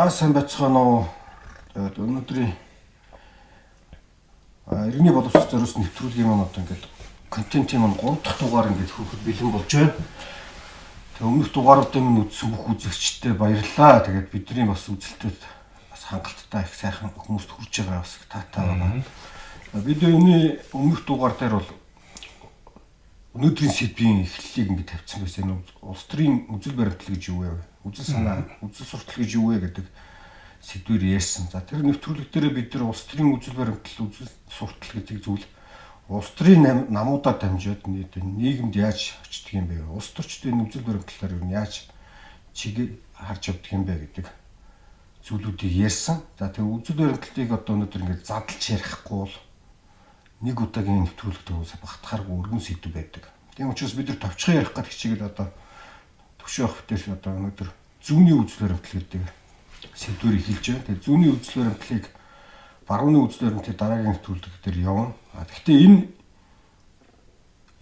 За, сайн байцгаана уу. Тэгээд өнөөдрийн иргэний боловсрол зориулсан нэвтрүүлгийн маань одоо ингээд контентын маань 3 дахь дугаар ингээд хүрэхэд бэлэн болж байна. Тэгээд өмнөх дугааруудыг минь үзсэн бүх үзэгчдэд баярлалаа. Тэгээд бидний бас үзэлтэд бас хангалттай их сайхан хүмүүст хүрж байгаа бас таатай байгаа. Бид энэ өмнөх дугаар дээр бол өнөөдрийн сэдвийн эхлэлийг ингээд тавьсан байсан. Энэ улс төрийн үзэл баримтлал гэж юу вэ? Үзэл санаа, үзэл суртал гэж юу вэ гэдэг сэдвээр ярьсан. За, тэр нэвтрүүлэг дээр бид нар улс төрийн үзэл баримтлал, үзэл суртал гэдэг зүйл улс төрийн намуудаар дамжаад нийгэмд яаж очдөг юм бэ? Улс төрчдийн энэ үзэл баримтлалаар юу яаж чиг харж явдаг юм бэ гэдэг зүйлүүдийг ярьсан. За, тэр үзэл баримтлалыг одоо өнөөдөр ингээд задлж ярихгүй бол нэг удаагийн нэвтрүүлэгт багтахааргүй өргөн сэдв байдаг. Тийм учраас бид нар товчхон ярих гэж хичээгээд одоо төвшөө авах дээр одоо өнөөдөр зүүнний үзэл баримтлал гэдэг сэдвээр эхэлж байна. Тэгээ зүүнний үзэл баримтлалыг, барууны үзэл баримтлалыг дараагийн нэвтрүүлэг дээр явна. А гэхдээ энэ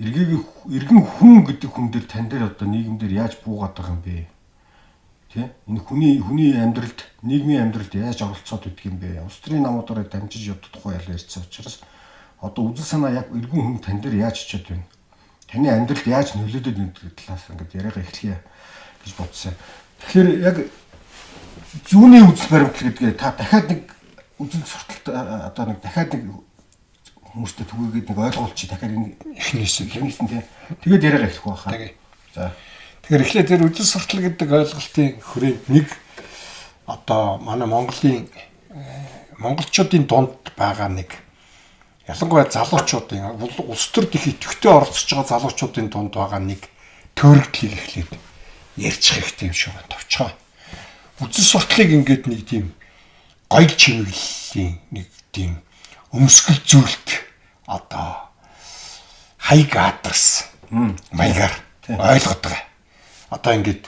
эргийг эргэн хүн гэдэг хүн дээр, тань дээр одоо нийгэмдэр яаж буугаад байгаа юм бэ? Тэ? Энэ хүний амьдралд, нийгмийн амьдралд яаж оролцоод идэх юм бэ? Улс төрийн намуудаараа дамжиж явдаг тухай ярьсан учраас одоо үзэл санаа яг эргэн хүн тань дээр яаж очиод байна? Таны амьдралд яаж нөлөөлөд байна гэдэг талаас ингээд яриагаа эхлэе гэж бодсон. Тэгэхээр яг зүүнний үзэл баримтлал гэдгээ та дахиад нэг үзэл сурталт одоо нэг дахиад нэг хүмүүстэй түгээгээд нэг ойлгуулчих, дахиад энэ эхнээс эхнээс нь, тий. Тэгээд яриагаа эхлэх байхаа. За. Тэгэхээр эхлээд тэр үзэл суртал гэдэг ойлголтын хүрээнд нэг одоо манай Монголын монголчуудын дунд байгаа нэг ялангуяа залуучуудын, улс төрд их идэвхтэй оролцож байгаа залуучуудын дунд байгаа нэг төөрөгдлийг эхлээд ярьчих хэрэгтэй юм шиг байна, товчхон. Үзэл суртлыг ингээд нэг тийм гоёл чимэглэлийн нэг тийм өмсгөл зүйлт одоо хаяг адрес маягаар ойлгоод байгаа. Одоо ингээд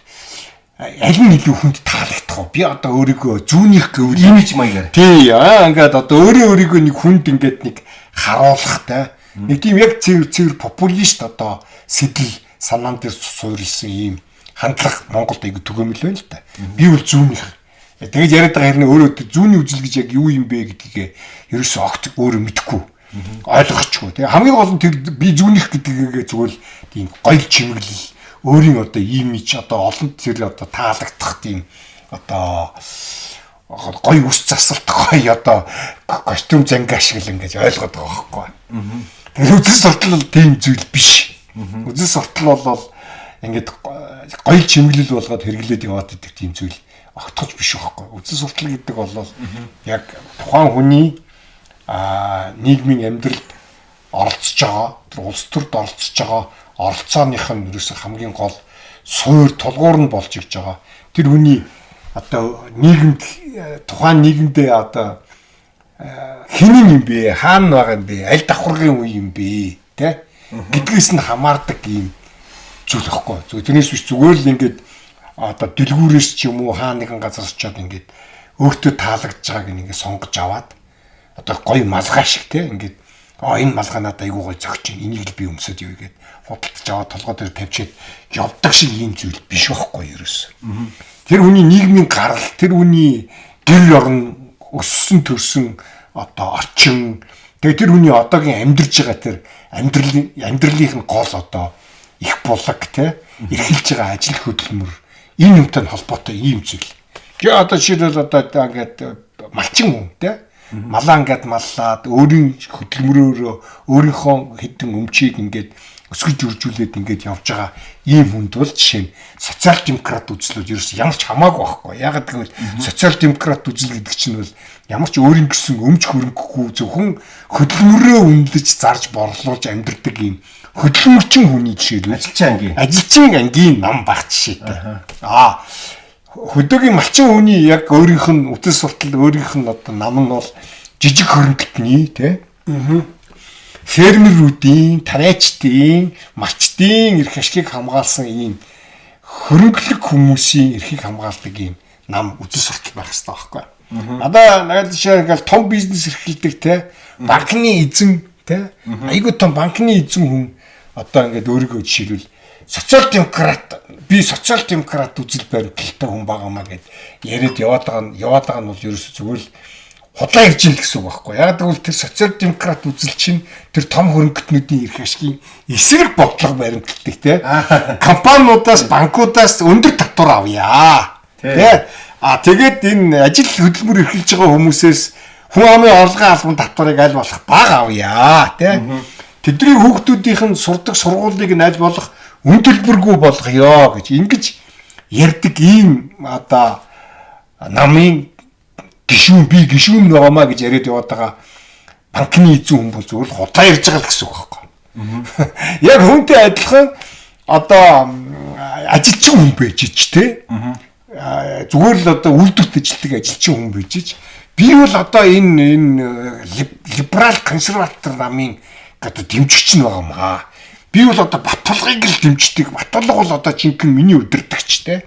аль нь илүү хүнд таалагдах вэ? Би одоо өөрийгөө зүүнийх гэвэл имиж маягаар. Тий, ингээд одоо өөрийгөө нэг хүнд ингээд нэг харуулахтай нэг тийм яг цэвэр цэвэр популист одоо сэтэл санаан дээр суурилсан ийм хандлага Монголд айгу түгээмэл байна л та. Би бол зүүнийх. Тэгээд яриад байгаа хэрнээ өөрөө зүүнний үзэл гэж яг юу юм бэ гэдгийг ерөөсөө огт өөрөө мэдэхгүй, ойлгочихгүй. Тэгээ хамгийн гол нь тэр би зүүнийх гэдгийг зүгээр л тийм гоёл чимэглэл, өөрийн одоо имиж, одоо олон тэр одоо таалагдах тийм одоо гоё үс засалт, гоё одоо костюм зангаа шиг л ингэж ойлгоод байгаа байхгүй. Тэр үзэл суртал бол тийм зүйл биш. Үзэл суртал бол ингээд гоё чимэглэл болгоод хэрэглээд яваад идэх тийм зүйл огтхож биш байхгүй. Үзэл суртал гэдэг бол яг тухайн хүний нийгмийн амьдралд оролцож байгаа, тэр улс төрд оролцож байгаа оролцооных нь ерөөсө хамгийн гол суур тулгуур нь болж игж байгаа. Тэр хүний одоо нийгэмд, тухайн нийгэмдээ одоо хинэн юм бэ, хаана байгаа юм бэ, аль давхаргын үе юм бэ, тэ гэдгээс нь хамаардаг ийм зүйл ихгүй. Зүгээр тэрнээс биш зүгээр л ингээд одоо дэлгүүрээс ч юм уу хаа нэгэн газар очиод ингээд өөртөө таалагдж байгааг ингээд сонгож аваад одоо гоё малгай шиг, тэ, ингээд энэ малгай надад айгуу гоё зөгч, энийг л би өмсөд явъя гэд худалдаж аваад толгой дээр тавьчиад явдаг шиг ийм зүйл биш байхгүй ерөөс. Тэр хүний нийгмийн гарал, тэр хүний гэр орон, өссөн төрсөн одоо орчин, тэгээ тэр хүний одоогийн амьдарч байгаа тэр амьдралынх нь гол одоо их булаг, те, эрхэлж байгаа ажил хөдөлмөр, энэ юмтай холбоотой ийм зүйл. Тэгээ одоо жишээлбэл одоо ингээд малчин хүн, те, малаа ингээд маллаад өөрийн хөдөлмөрөөрөө өөрийнхөө хэдэн өмчийг ингээд өсгөж үржүүлээд ингээд явж байгаа ийм хүнд бол жишээ нь социал демократ үзлүүд ерөөс ямар ч хамаагүй байхгүй. Яагаад гэвэл социал демократ үзэл гэдэг чинь бол ямар ч өөрийн гэсэн өмч хөрөнгөгүй, зөвхөн хөдөлмөрөө үнэлж зарж борлуулж амьдардаг ийм хөдөлмөрчин хүний жишээлбэл ажилчин ангийн ажилчин ангийн нам байх жишээтэй. Хөдөөгийн малчин хүний яг өөрийнх нь үтэл суртал, өөрийнх нь одоо нам нь бол жижиг хөрөнгөтний, тэ, фермерүүдийн, тариачдын, малчдын эрх ашгийг хамгаалсан ийм хөрөнгөлөг хүмүүсийн эрхийг хамгаалдаг ийм нам үзэл суртал байх хэрэгтэй байхгүй. Одоо нэг жишээ ингээл том бизнес эрхэлдэг, те, банкны эзэн, те, айгүй том банкны эзэн хүн одоо ингээд өөрийгөө жишээлбэл социал демократ, би социал демократ үзэл баримталтай хүн байгаамаа гэд яриад яваад байгаа нь бол ерөөсөө зүгээр л худлаа ирж ийн гэсэн үг байхгүй. Яг гэвэл тэр социал демократ үзэл чинь тэр том хөрөнгөтнүүдийн эрх ашигын эсрэг бодлого баримталдаг те. Компаниудаас, банкудаас өндөр татвар авъя. Тэ. А тэгээд энэ ажил хөдөлмөр эрхэлж байгаа хүмүүсээс хүн амын орлогын албан татварыг аль болох бага авъя. Тэ. Тэдний хүүхдүүдийнх нь сурдаг сургуулийг нь аль болох үн төлбөргүй болгоё гэж ингэж ярьдаг ийм одоо намын гишүүн, би гишүүн байгаамаа гэж яриад яваад байгаа банкны эзэн хүн бол зүгээр л худлаа ярьж байгаа л гэсэн үг байхгүй. Яг хүнтэй адилхан одоо ажилчин хүн байж ч те. Зүгээр л одоо үйлдвэрт ажилладаг ажилчин хүн байж ч би бол одоо энэ либерал консерватор намын одоо дэмжигч нь байгаа маа. Би бол одоо Баттулгыг л дэмждэг. Баттулга бол одоо жинхэнэ миний удирдагч те.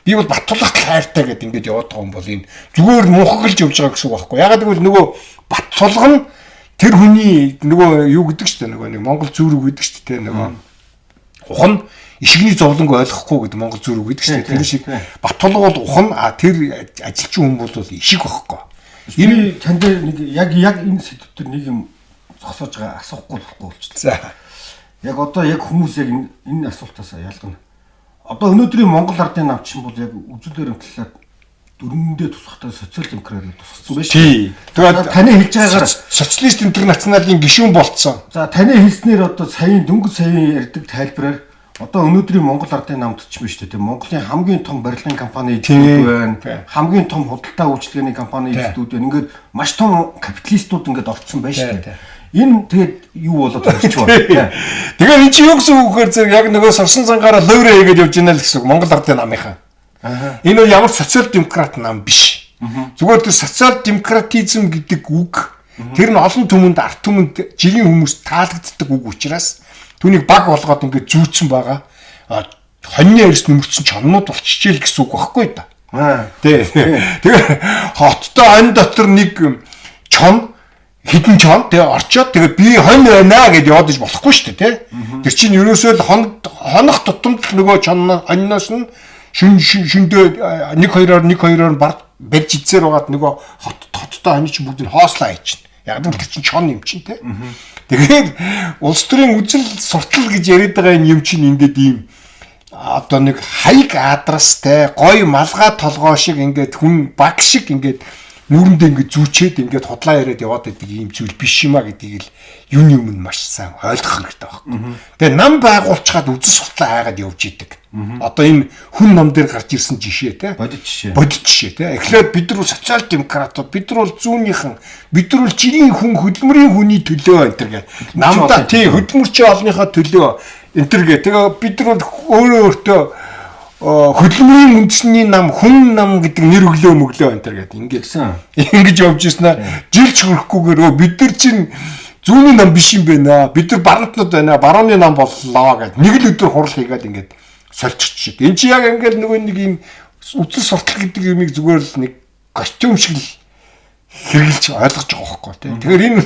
Би бол Баттулгад хайртай гэдэг ингээд яваад байгаа юм бол энэ зүгээр мунхаглаж явж байгаа гэсэн үг байхгүй. Ягаад гэвэл нөгөө Баттулга нь тэр хүний нөгөө юу гэдэг чинь, нөгөө нэг Монгол зүүрэг гэдэг чинь те, нөгөө ухан ишигний зовлонг ойлгохгүй гэдэг Монгол зүүрэг гэдэг чинь тэр шиг Баттулга бол ухан, а тэр ажилчин хүн бол ишиг байхгүй. Энэ тань дээр нэг яг энэ сэдв дээр нэг юм зогсоож байгаа, асуухгүй болохгүй болчихлоо. За. Яг одоо яг хүмүүс яг энэ асуултаас ялгана. Одоо өнөөдрийн Монгол ардын нам чинь бол яг үзэл баримтлалаар дөрөндөө тусахтаа социал демократыг тусгацсан байж шүү. Тэгээд таны хэлж байгаагаар социалист интернационалын гишүүн болцсон. За, таны хэлснээр одоо саяын дөнгөж саяын ярьдаг тайлбараар одоо өнөөдрийн Монгол ардын намд ч биш үү, тийм, Монголын хамгийн том барилгын компани эзэдүүд байна. Хамгийн том худалдаа үйлчилгээний компани эзэдүүд байна. Ингээд маш том капиталистууд ингээд орцсон байж шүү дээ. Энэ тэгээд юу болоод байгаа юм бэ? Тэгэхээр энэ чинь юу гэсэн үг гэхээр зэрэг яг нөгөө сорсон зангаараа луйраа хийгээд явж байна л гэсэн үг Монгол ардын намынхаа. Энэ бол ямар социал демократ нам биш. Зүгээр тэр социал демократизм гэдэг үг тэр нь олон түмэнд, ард түмэнд, жирийн хүмүүст таалагддаг үг учраас түүнийг баг болгоод ингээд зүүцсэн байгаа. Хоньны арьс нөмөрцөн чоннууд болчихжээ л гэсэн үг байхгүй да. Тий. Тэгээ хоттой хонь дотор нэг чон, хідэн чон тэгээ орчоод тэгээ би хонь байна гэдээ яваад иж болохгүй шүү дээ, тий. Тэр чинь ерөөсөө л хонох тутамд нөгөө чон хоньноос нь шүн шүндөө 1 2-оор 1 2-оор бар барьж идсээр байгаад нөгөө хот хоттой хонь чинь бүгд нь хоослоо хийчихнэ. Яг л тэр чинь чон юм чинь, тий. Тэгэхээр улс төрийн үзэл суртал гэж яриад байгаа энэ юм чинь ингээд ийм одоо нэг хаяг адрастай гой малгай толгой шиг ингээд хүн баг шиг ингээд нүүрэндээ ингээд зүүчээд ингээд худлаа яриад яваад байдаг ийм зүйл биш юм а гэдгийг л юуны өмнө маш сайн ойлгох хэрэгтэй байхгүй. Тэгээ нам байгуулчаад үзэл сутлаа хайгаад явж идэг. Одоо энэ хүн нам дээр гарч ирсэн жишээ те. Бодит жишээ. Бодит жишээ те. Эхлээд бид нар социал демократууд, бид нар бол зүүнийхэн, бид нар бол жирийн хүн, хөдөлмөрийн хүний төлөө энэ төр гэ. Намдаа тий хөдөлмөрчийн олонныхоо төлөө энэ төр гэ. Тэгээ бид нар бол өөрөө өөртөө хөдөлмөрийн үндэсний нам, хүн нам гэдэг нэр өглөө мөглөө энэ төр гэдэг ингээд ингэж явж ирсэн аа жилч хөрөхгүйгээр өө бид нар чинь зүүнний нам биш юм байна, бид нар баруунтнууд байна, барууны нам боллоо гэд нэг л өдөр хурал хийгээд ингээд сольчихчих. Энэ чи яг ингээд нөгөө нэг юм үзэл суртал гэдэг юмыг зүгээр л нэг костюм шиг л хэрэгжилж ойлгож байгаа байхгүй тий. Тэгэхээр энэ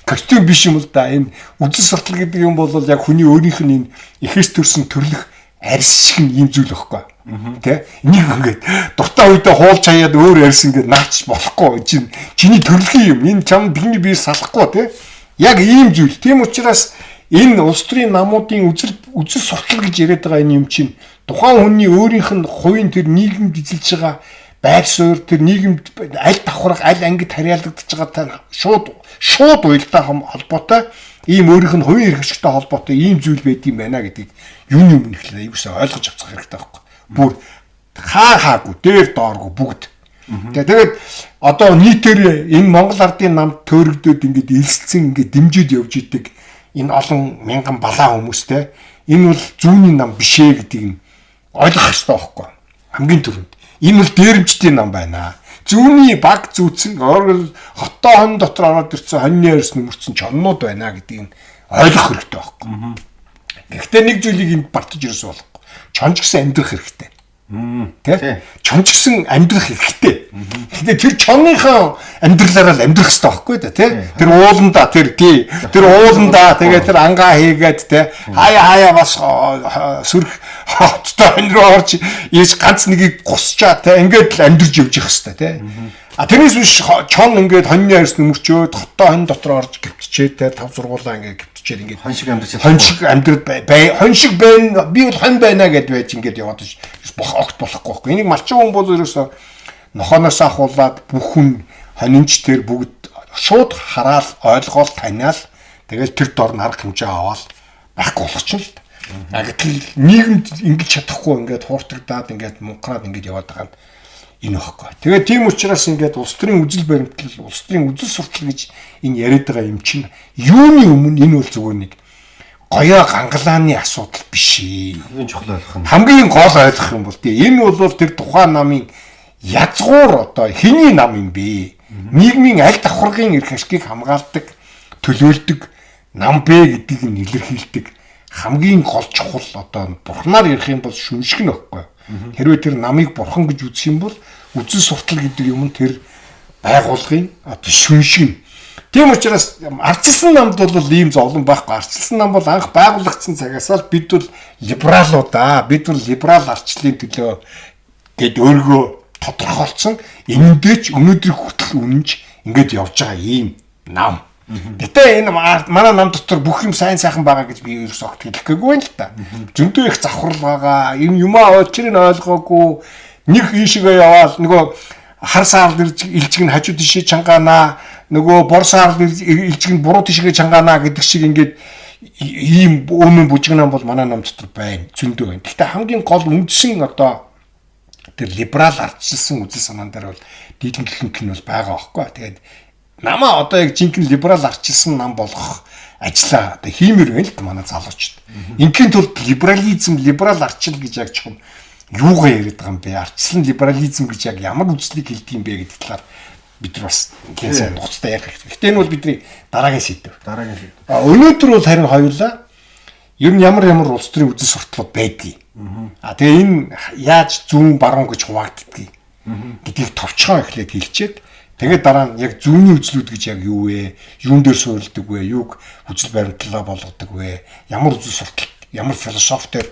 костюм биш юм л да. Энэ үзэл суртал гэдэг юм бол яг хүний өөрийнх нь энэ ихээс төрсэн төрлөх арьс шиг юм зүйл байхгүй. Тэ? Энийг ингээд дуртай үедээ хуулж хаяад өөр арьс ингээд наач болохгүй. Чинь чиний төрөлхийн юм. Энэ чам бидний бие салахгүй тэ? Яг ийм зүйл. Тийм учраас энэ улс төрийн намуудын үзэл суртал гэж яриад байгаа энэ юм чинь тухайн хүний өөрийнх нь хувийн тэр нийгэмд эзэлж байгаа байр суурь, тэр нийгэмд аль давхарх, аль ангид харьяалагдаж байгаатай шууд уялдаа холбоотой ийм өөрийнх нь хувийн эрх ашигтай холбоотой ийм зүйл байд юм байна гэдгийг юуны өмнө эхлээд аюулсаа ойлгож авах хэрэгтэй байхгүй. Бүр хаа хаагүй, дээр дооргүй бүгд. Тэгээд одоо нийтээр энэ Монгол ардын намд төөрөгдөд ингээд элсэлцэн ингээд дэмжиж явж идэг энэ олон мянган балаа хүмүүстэй энэ бол зүүнний нам биш ээ гэдгийг нь ойлгох хэрэгтэй байхгүй. Хамгийн түрүүнд энэ бол дээрэмчдийн нам байна. Зүүнний баг зүүцэн оргил хотоо хон дотор ороод ирсэн хоньны арьс нөмөрцөн чоннууд байна гэдгийг нь ойлгох хэрэгтэй байхгүй. Гэхдээ нэг зүйлийг энд бартаж ирсэн болохгүй. Чонж гэсэн амьдрах хэрэгтэй. Тэ? Чон ч гэсэн амьдрах эрхтэй. Гэхдээ тэр чоныхоо амьдралаараа л амьдрах хэрэгтэй байхгүй да, тэ? Тэр ууландаа тэр тий. Тэр ууландаа тэгээ тэр ангаа хийгээд тэ хаяа бас сүрх хоттой хонь руу орж ийж ганц нэгийг гусчаа тэ ингээд л амьдарч явж явах хэрэгтэй тэ. А тэрнээс биш чон ингээд хоньны арьс нөмөрчөөд хоттой хонь дотор орж гівтчээ тэ 5 сургуулаа ингээд гівтчээд ингээд хон шиг амьдарч хон шиг амьдрал бай хон шиг байна би бол хон байна гэд байж ингээд яваад огт болохгүй байхгүй. Энийг малчин хүн бол ерөөсөө нохооноос ахуулаад бүх хүн хонинч тэр бүгд шууд хараал ойлгоол таниал тэгэл тэр дор нь арга хэмжээ аваад байхгүй болгочихно л та. А гэтэл нийгэмд ингэж чадахгүй ингээд хууртагдаад ингээд мунхраад ингээд яваад байгаа нь энэ байхгүй. Тэгээд тийм учраас ингээд улс төрийн үзэл баримтлал, улс төрийн үзэл суртал гэж энэ яриад байгаа юм чинь юуны өмнө энэ бол зүгээр нэг гоёо гангалааны асуудал биш ээ. Хамгийн чухал ойлгох нь. Хамгийн гол ойлгох юм бол тий энэ бол тэр тухайн намын язгуур одоо хэний нам юм бэ? Нийгмийн аль давхаргын эрх ашгийг хамгаалдаг, төлөөлдөг нам бэ гэдгийг нь илэрхийлдэг хамгийн гол чухал одоо бурхнаар ярих юм бол шүншиг нь байхгүй. Хэрвээ тэр намыг бурхан гэж үзэх юм бол үзэл суртал гэдэг юм нь тэр байгуулгын одоо шүншиг. Тийм учраас ардчилсан намд бол ийм зовлон байхгүй. Ардчилсан нам бол анх байгуулагдсан цагаас л бид бол либералуудаа, бид бол либерал ардчлалын төлөө гэд өөргөө тодорхойлцсон. Энэндээ ч өнөөдөр хүртэл үнэнч ингээд явж байгаа ийм нам. Гэтэ энэ манай нам дотор бүх юм сайн сайхан байгаа гэж би ерөөсөө огт хэлэх гээгүй юм л та. Зөндөө их завхрал байгаа. Юм юмаа учрыг ойлгоогүй. Нэг ийшээгээ яваал нөгөө хар саарл илжиг нь хажуу тишээ чангаанаа, нөгөө бор саарл илжиг нь буруу тишээгээ чангаанаа гэдэг шиг ингээд ийм өмнө бүжигнан бол манай нам дотор байна. Зөндөө байна. Гэтэ хамгийн гол үндсэн одоо тэр либерал ардчилсан үзэл санаан дээр бол дийлэнх нь бол байгаа байхгүй. Тэгээд намаа одоо яг жинхэнэ либерал ардчилсан нам болгох ажлаа одоо хиймээр байна л да манай залуучууд. Ингийн тулд либерализм, либерал ардчил гэж яг чухам юугаа яриад байгаа юм бэ? Ардчилсан либерализм гэж яг ямар үзлийг хэлдэг юм бэ гэдэг талаар бид нар бас нэлээд сайн нухацтай ярих хэрэгтэй. Гэтэ энэ бол бидний дараагийн сэдэв. Дараагийн сэдэв. А өнөөдөр бол харин хоёулаа ер нь ямар ямар улс төрийн үзэл сурталууд байдгийг. А тэгээ энэ яаж зүүн баруун гэж хуваагддгийг гэдгийг товчхон эхлээд хэлчихэд тэгээд дараа нь яг зүүнний үзлүүд гэж яг юу вэ? Юун дээр суурилдаг вэ? Юуг үзэл баримтлалаа болгодог вэ? Ямар үзэл суртал, ямар философи дээр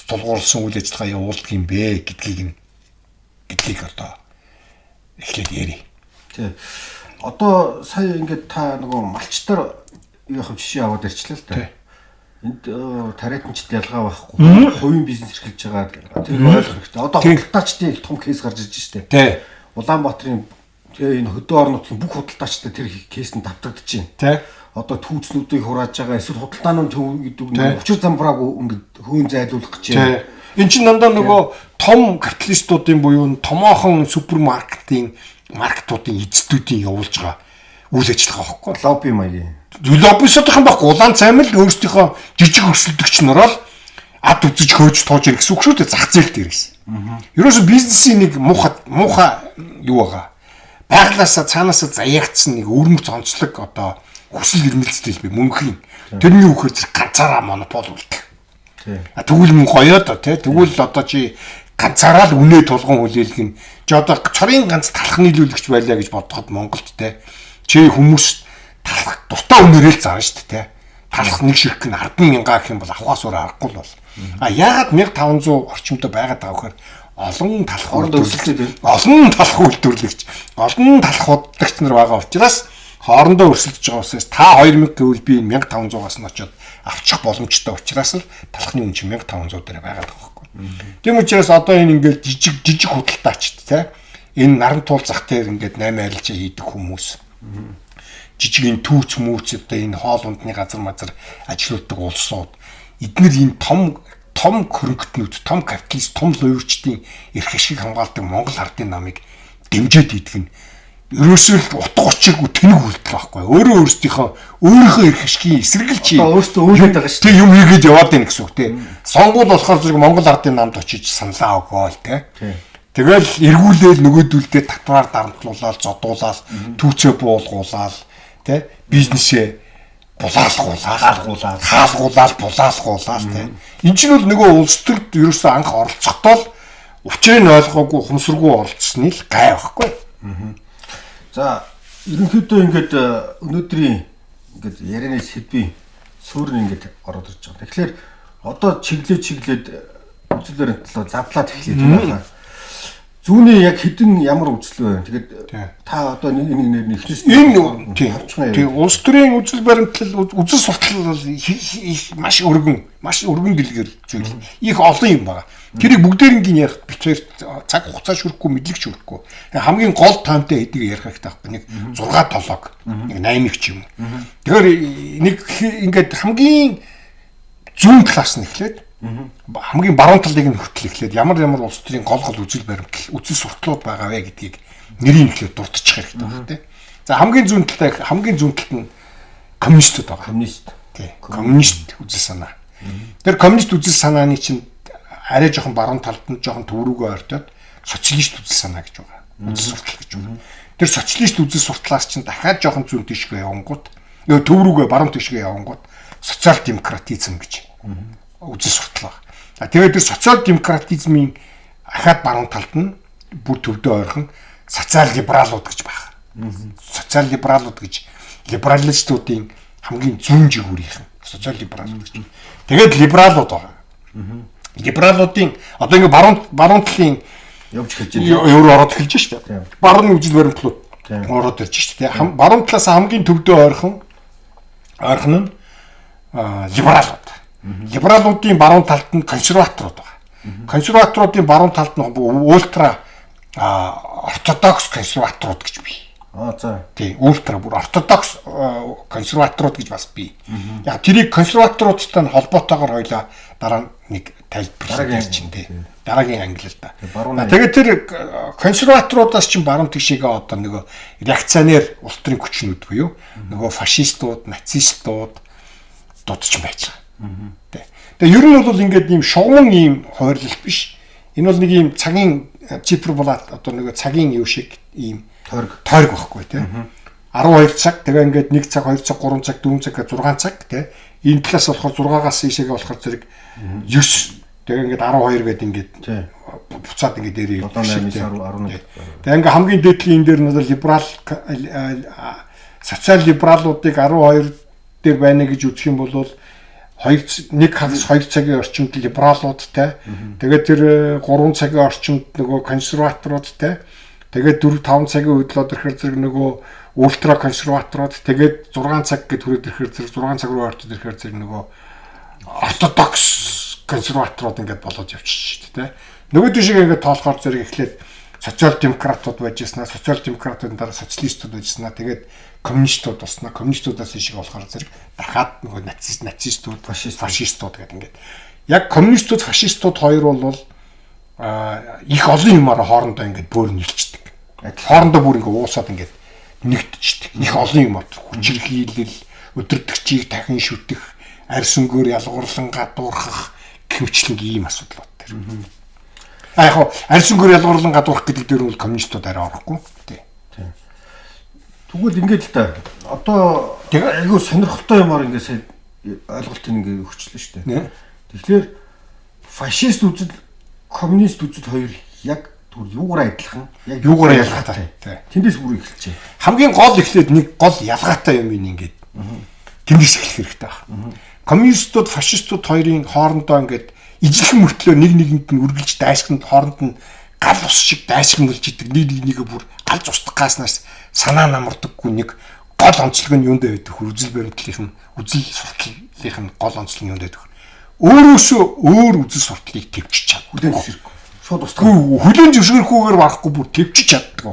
тулгуурласан үйл ажиллагаа явуулдаг юм бэ гэдгийг одоо эхлээд ярив. Тий. Одоо сая ингээд та нөгөө малчтар юу яах вэ жишээ аваад ярьчлаа л та. Энд тариатанчд ялгаа байхгүй. Хувийн бизнес эрхэлж байгаа. Тэр ойлгох хэрэгтэй. Одоо худалдаачдын их том кейс гарч ирж штэ. Тий. Улаанбаатарын тэгээ энэ хөдөө орон нутгийн бүх худалдаачдад тэр кейс нь давтагдаж байна. Тий. Одоо түүцнүүдийг хурааж байгаа эсвэл худалдаанууд төв гэдэг нь учир замбраагүй ингээд хөөн зайлуулах гэж байна. Энд чинь дандаа нөгөө том капиталистуудын буюу томоохон супермаркетын маркетуудын эзэдүүдийн явуулж байгаа үйл ажиллагаа байхгүй. Лобби маягийн. Лоббисуудын байхгүй. Улаан цайм л өөрсдийнхөө жижиг өрсөлдөгч нараа л ад үзэж хөөж тууж ирэх гэсэн үг шүү дээ. Зах зээл дээр гэсэн. Ерөөсө бизнесийн нэг муухай юу байгаа. Байглаасаа цаанаасаа заяагдсан нэг өвөрмөц онцлог одоо хүсэл эрмэлзэл би мөнхийн. Тэрний үхээр зэрэг ганцаараа монопол үлдэх. А тэгвэл мөн гоё доо тий. Тэгвэл одоо чи ганцаараа л үнэ тулган хүлээлгэн. Чи одоо цорын ганц талах нийлүүлэгч байлаа гэж бодоход Монголд тий. Чи хүмүүс талах дуртай үнээрээ л зарна шүү дээ тий. Талах нэг ширхэг нь 10,000 гэх юм бол авахаас өөр аргагүй л бол. А яагаад 1500 орчимтой байгаад байгаа вэхээр олон талах үйлдвэрлэгч, олон талах үйлдвэрлэгч, олон талах худалдагч нар байгаа учраас хоорондоо өрсөлдөж байгаа учраас та 2000 гэвэл би 1500-аас нь очиод авчих боломжтой учраас л талхны үн чинь 1500 дээр байгаад байгаа байхгүй. Тийм учраас одоо энэ ингээд жижиг худалдаачд те энэ наран туул зах дээр ингээд 8 арилжаа хийдэг хүмүүс жижиг энэ түүц мүүц одоо энэ хоол ундны газар мазар ажилуулдаг улсууд эднэр энэ том хөрөнгөтнүүд, том капиталист, том луйварчдын эрх ашиг хамгаалдаг Монгол ардын намыг дэмжиж идэх нь ерөөсөө л утга учиргүй тэнэг үйлдэл байхгүй. Өөрөө өөрийнхөө эрх ашигын эсрэг л чи одоо өөртөө үйлээд байгаа шүү. Тэг юм хийгээд яваад байна гэсэн үг тий. Сонгуул болохоор зэрэг Монгол ардын намд очиж саналаа өгөөл тий. Тэгэл эргүүлээл нөгөөдүүлдээ татвар дарамтлуулаад зодуулаад түүцээ буулгуулаад тий бизнесээ булаалгуулаад хаалгуулаад булаалгуулаад тий. Энд чинь бол нөгөө улс төрд ерөөсөө анх оролцохдоо л Учрыг нь ойлгоогүй, ухамсаргүй оролцсны л гай байхгүй. За, ерөнхийдөө ингээд өнөөдрийн ингээд ярианы сэдвийн суурь нь ингээд ороод ирж байгаа. Тэгэхээр одоо чиглээд үзэл баримтлал задлаад эхлэе тийм ээ. Зүүнний яг хэдэн ямар үзэл вэ? Тэгээд та одоо нэг нэг эхнээс энэ тийм улс төрийн үзэл баримтлал, үзэл суртал бол маш өргөн дэлгэр зүйл. Их олон юм байгаа. Тэрийг бүгдээрингийн ярих бит хоёр цаг хугацаа шүрэхгүй, мэдлэг шүрэхгүй. Хамгийн гол таамтай хэдийг ярих хэрэгтэй байхгүй. Нэг 6 7-ог, нэг 8-ыг ч юм. Тэгэхээр нэг ингээд хамгийн зүүн талаас нь эхлээд хамгийн баруун талыг нь хүртэл эхлээд ямар ямар улс төрийн гол гол үзэл баримтлал, үзэл суртлууд байгаа вэ гэдгийг нэрийг эхлээд дурдчих хэрэгтэй байна тийм. За, хамгийн зүүн талтай, хамгийн зүүн талд нь коммунистууд байгаа. Коммунист. Тийм. Коммунист үзэл санаа. Тэр коммунист үзэл санааны чинь арай жоохон баруун талд нь жоохон төв рүүгээ ойртоод социалист үзэл санаа гэж байгаа. Үзэл суртал гэж байна. Тэр социалист үзэл суртлаас чинь дахиад жоохон зүүн тийшгээ явангууд, төв рүүгээ баруун тийшгээ явангууд социал демократизм гэж үзэл суртал байна. Тэгээд тэр социал демократизмын ахаад баруун талд нь бүр төвдөө ойрхон социал либералууд гэж байна. Социал либералууд гэж либералистуудын хамгийн зүүн жигүүрийнхэн социал либералууд гэж. Тэгээд либералууд байгаа. Либералуудын одоо ингээ баруун талын явж эхэлж байна. Өөр ороод эхэлж шүү дээ. Баруун үзэл баримтлууд ороод ирж шүү дээ. Баруун талаас хамгийн төвдөө ойрхон нь либералууд. Либералуудын баруун талд нь консерваторууд байгаа. Консерваторуудын баруун талд нь ультра ортодокс консерваторууд гэж бий. За. Тийм, ультра бүр ортодокс консерваторууд гэж бас бий. Яг тэрийг консерваторуудтай нь холбоотойгоор хоёлаа дараа нэг тайлбарлаж ярьж чинь тий. Дараагийн англи л да. Тэгээд тэр консерваторуудаас чинь баруун тишээгээ одоо нөгөө реакционер улс төрийн хүчнүүд буюу нөгөө фашистууд, нацистууд дуудаж байж байгаа. Тэгээ ер нь бол ингээд ийм шугамн ийм хойрлол биш. Энэ бол нэг ийм цагийн циферблат одоо нөгөө цагийн юу шиг ийм тойрог байхгүй тий. 12 цаг тэгээ ингээд 1 цаг, 2 цаг, 3 цаг, 4 цаг, 6 цаг тий. Энэ талаас болохоор 6-аас ийшээгээ болохоор зэрэг 9 тэгээ ингээд 12 гээд ингээд буцаад ингээд дээр 7 8 10 11. Тэгээ ингээд хамгийн дээдлийн энэ дээр нь либерал социал либералуудыг 12 дээр байна гэж үзэх юм бол 1 хагас 2 цагийн орчимд либералуудтай, тэгээд тэр 3 цагийн орчимд нөгөө консерваторуудтай, тэгээд 4 5 цагийн үед л ирэхээр зэрэг нөгөө ультра консерваторууд, тэгээд 6 цаг гэд хүрээд ирэхээр зэрэг 6 цаг руу ортод ирэхээр зэрэг нөгөө ортодокс консерваторууд ингээд болоод явчих шүү дээ. Нөгөө тийшээ ингээд тоолохоор зэрэг эхлээд социал демократууд байж яснаа, социал демократуудын дараа социалистууд байж яснаа, тэгээд коммунистууд болсноо, коммунистуудаас ишиг болохоор зэрэг дахиад нөгөө нацистууд, фашистууд гэдэг ингээд. Яг коммунистууд, фашистууд хоёр бол их олон юмараа хоорондоо ингээд бөөр нийлчихдэг. Хоорондоо бүр ингээд уусаад ингээд нэгтчихдэг. Их олон юмар хүчирхийлэл, өдөртөгчийг дахин шүтэх, арьс өнгөөр ялгуурлан гадуурхах гэмчлэг ийм асуудлууд тэр. А яг арьс өнгөөр ялгуурлан гадуурхах гэдэг дээр бол коммунистууд арай орохгүй. Тий. Тэгвэл ингээд л та одоо айгүй сонирхолтой юмар ингээд сая ойлголтыг ингээд өгчлээ шүү дээ. Тэгэхээр фашист үзэл, коммунист үзэл хоёр яг түр юугаараа адилхан, яг юугаараа ялгаатай. Тэндээс бүр эхэлчихэ. Хамгийн гол эхлээд нэг гол ялгаатай юм ингээд тэндээс эхлэх хэрэгтэй байна. Коммунистууд, фашистууд хоёрын хоорондоо ингээд ижлэх мөртлөө нэг нэгэнд нь үргэлж дайсагнад хооронд нь гал ус шиг дайсагналж идэг, нэг нэгнийгээ бүр галж устгах гааснаас санаа намардаггүй нэг гол онцлог нь юунд байдаг вэ? Үзэл баримтлалынх нь, үзэл суртлалынх нь гол онцлог нь юунд байдаг вэ? Өөрөөсөө өөр үзэл суртлалыг төвчж чаддаг. Хүлээн зөвшөөрөхгүй. Шууд устгах. Хүлээн зөвшөөрөхгүйгээр барахгүй бүр төвчж чаддаг.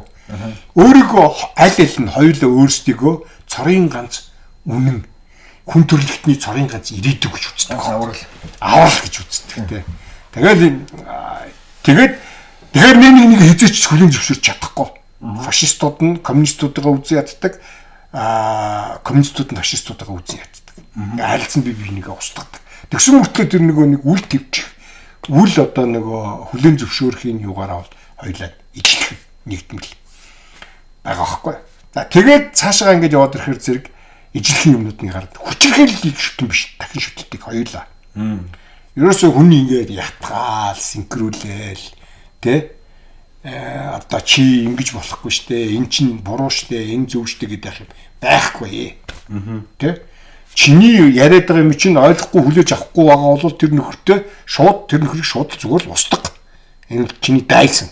Өөрийгөө аль аль нь хоёулаа өөрсдийгөө цорын ганц үнэн хүн төрөлхтний цорын ганц ирээдүй гэж үздэг. Аврал гэж үздэг тий. Тэгэл тэгээд тэгэхээр нэг нэг хизээч хүлээн зөвшөөрч чадахгүй. Фашистууд нь коммунистуудыгаа үзэн яддаг, коммунистууд нь фашистуудыгаа үзэн яддаг. Айлцсан бие биенийгээ устгадаг. Тэгсэн мөртлөө тэр нөгөө нэг үл төвчих, үл одоо нөгөө хүлээн зөвшөөрөхийн югаараа бол хоёулаа ижлэх нэгдмэл байгаа байхгүй. За тэгээд цаашаа ингэж яваад ирэхээр зэрэг ижлэхэн юмнууд нь гардаг. Хүчирхийлэл шүтэн биш, дахин шүтдэг хоёулаа. Ерөөсөө хүн ингээд ятгаал, синкрүүлээл тэ одоо чи ингэж болохгүй штэ, эн чинь буруу штэ, энэ зөв штэ гэдэг юм байхгүй. Тэ? Чиний яриад байгаа юм чинь ойлгохгүй хүлээж авахгүй байгаа бол тэр нөхөртөө шууд тэр нөхрийг шууд зүгээр л устгах. Энэ чиний дайсан.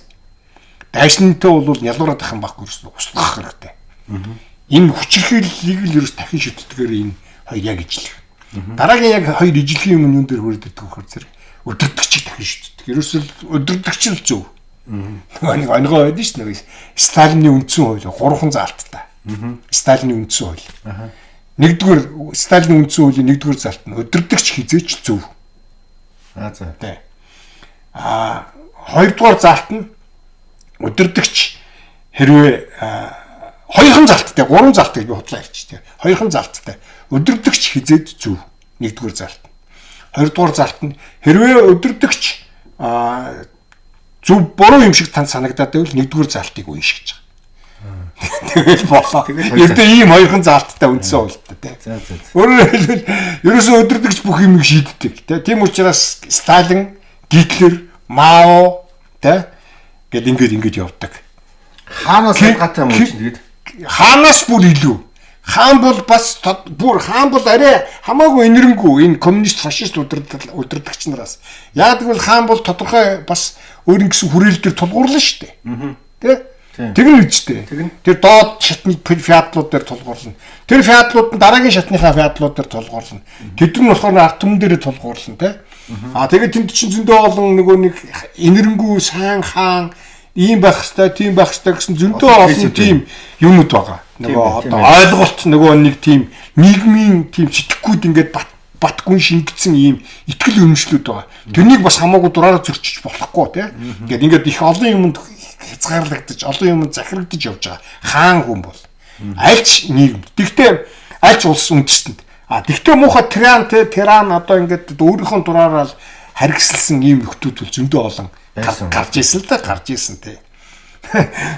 Дайсантай бол ялуураад ах юм байхгүй ерөөс устгах хэрэгтэй. Энэ хүчирхийллийг л ерөөс дахин шүтдгээр энэ хоёр яг ижлэх. Дараагийн яг хоёр ижлэхийн юм юун дээр хүрээд ирдэг вөхөр зэрэг өдөрдөгчийг дахин шүтдэг. Ерөөсөө өдөрдөгч л зөв. Нөгөө нэг онгой байдаг шүү дээ. Сталины үндсэн хууль 3 заалттай. Сталины үндсэн хууль. Нэгдүгээр Сталины үндсэн хуулийн нэгдүгээр заалт нь өдөрдөгч хизээч зөв. Аа за. Тэ. Аа хоёрдугаар заалт нь өдөрдөгч хэрвээ хоёрхан заалттай, гурван заалт гэж би худлаа ярьчих тэ. Хоёрхан заалттай. Өдөрдөгч хизээд зөв. Нэгдүгээр заалт. Хоёрдугаар заалт нь хэрвээ өдөрдөгч зөв буруу юм шиг танд санагдаад байвал нэгдүгээр заалтыг уншиж байгаа. Тэгэл болоо. Ердөө ийм хоёрхан заалттай үндсэн хуультай тий. За за. Өөрөөр хэлбэл ерөөсөө өдөрдөгч бүх юмыг шийддэг тий. Тийм учраас Сталин, Гитлер, Мао тий гэд ингээд явдаг. Хаанаас ялгаатай юм уу чинь тэгээд хаанаас бүр илүү. Хаан бол бас бүр хаан бол арай хамаагүй энэрэнгүй энэ коммунист фашист удирдагч нараас. Яг гэвэл хаан бол тодорхой бас өөрийн гэсэн хүрээл дээр тулгуурлаа шүү дээ. Тэ? Тэгнэ үстэй. Тэр доод шатны феодлууд дээр тулгуурлана. Тэр феодлууд нь дараагийн шатныхаа феодлууд дээр тулгуурлана. Тэд нар болохоор ард түмэн дээр тулгуурлана, тэ? Аа тэгээд тэнд чинь зөндөө олон нөгөө нэг энэрэнгүй сайн хаан ийм байх хэвээр, тийм байх хэвээр гэсэн зөндөө олон тийм юмнууд байгаа. Нөгөө одоо ойлголт нөгөө нэг тийм нийгмийн тийм сэтгэхүйд ингээд батгүй шингэсэн ийм итгэл үнэмшлүүд байгаа. Тэрнийг бас хамаагүй дураараа зөрчиж болохгүй тий. Ингээд ингээд их олон юмд хязгаарлагдаж, олон юмд захирагдаж явж байгаа. Хаан хүн бол альч нийгэм. Тэгтээ альч улс үндэстэнд. А тэгтээ муухай тиран тий, тиран одоо ингээд өөрийнхөө дураараа л харгислсан ийм нөхдүүд бол зөндөө олон гарч ирсэн л да, гарч ирсэн тий.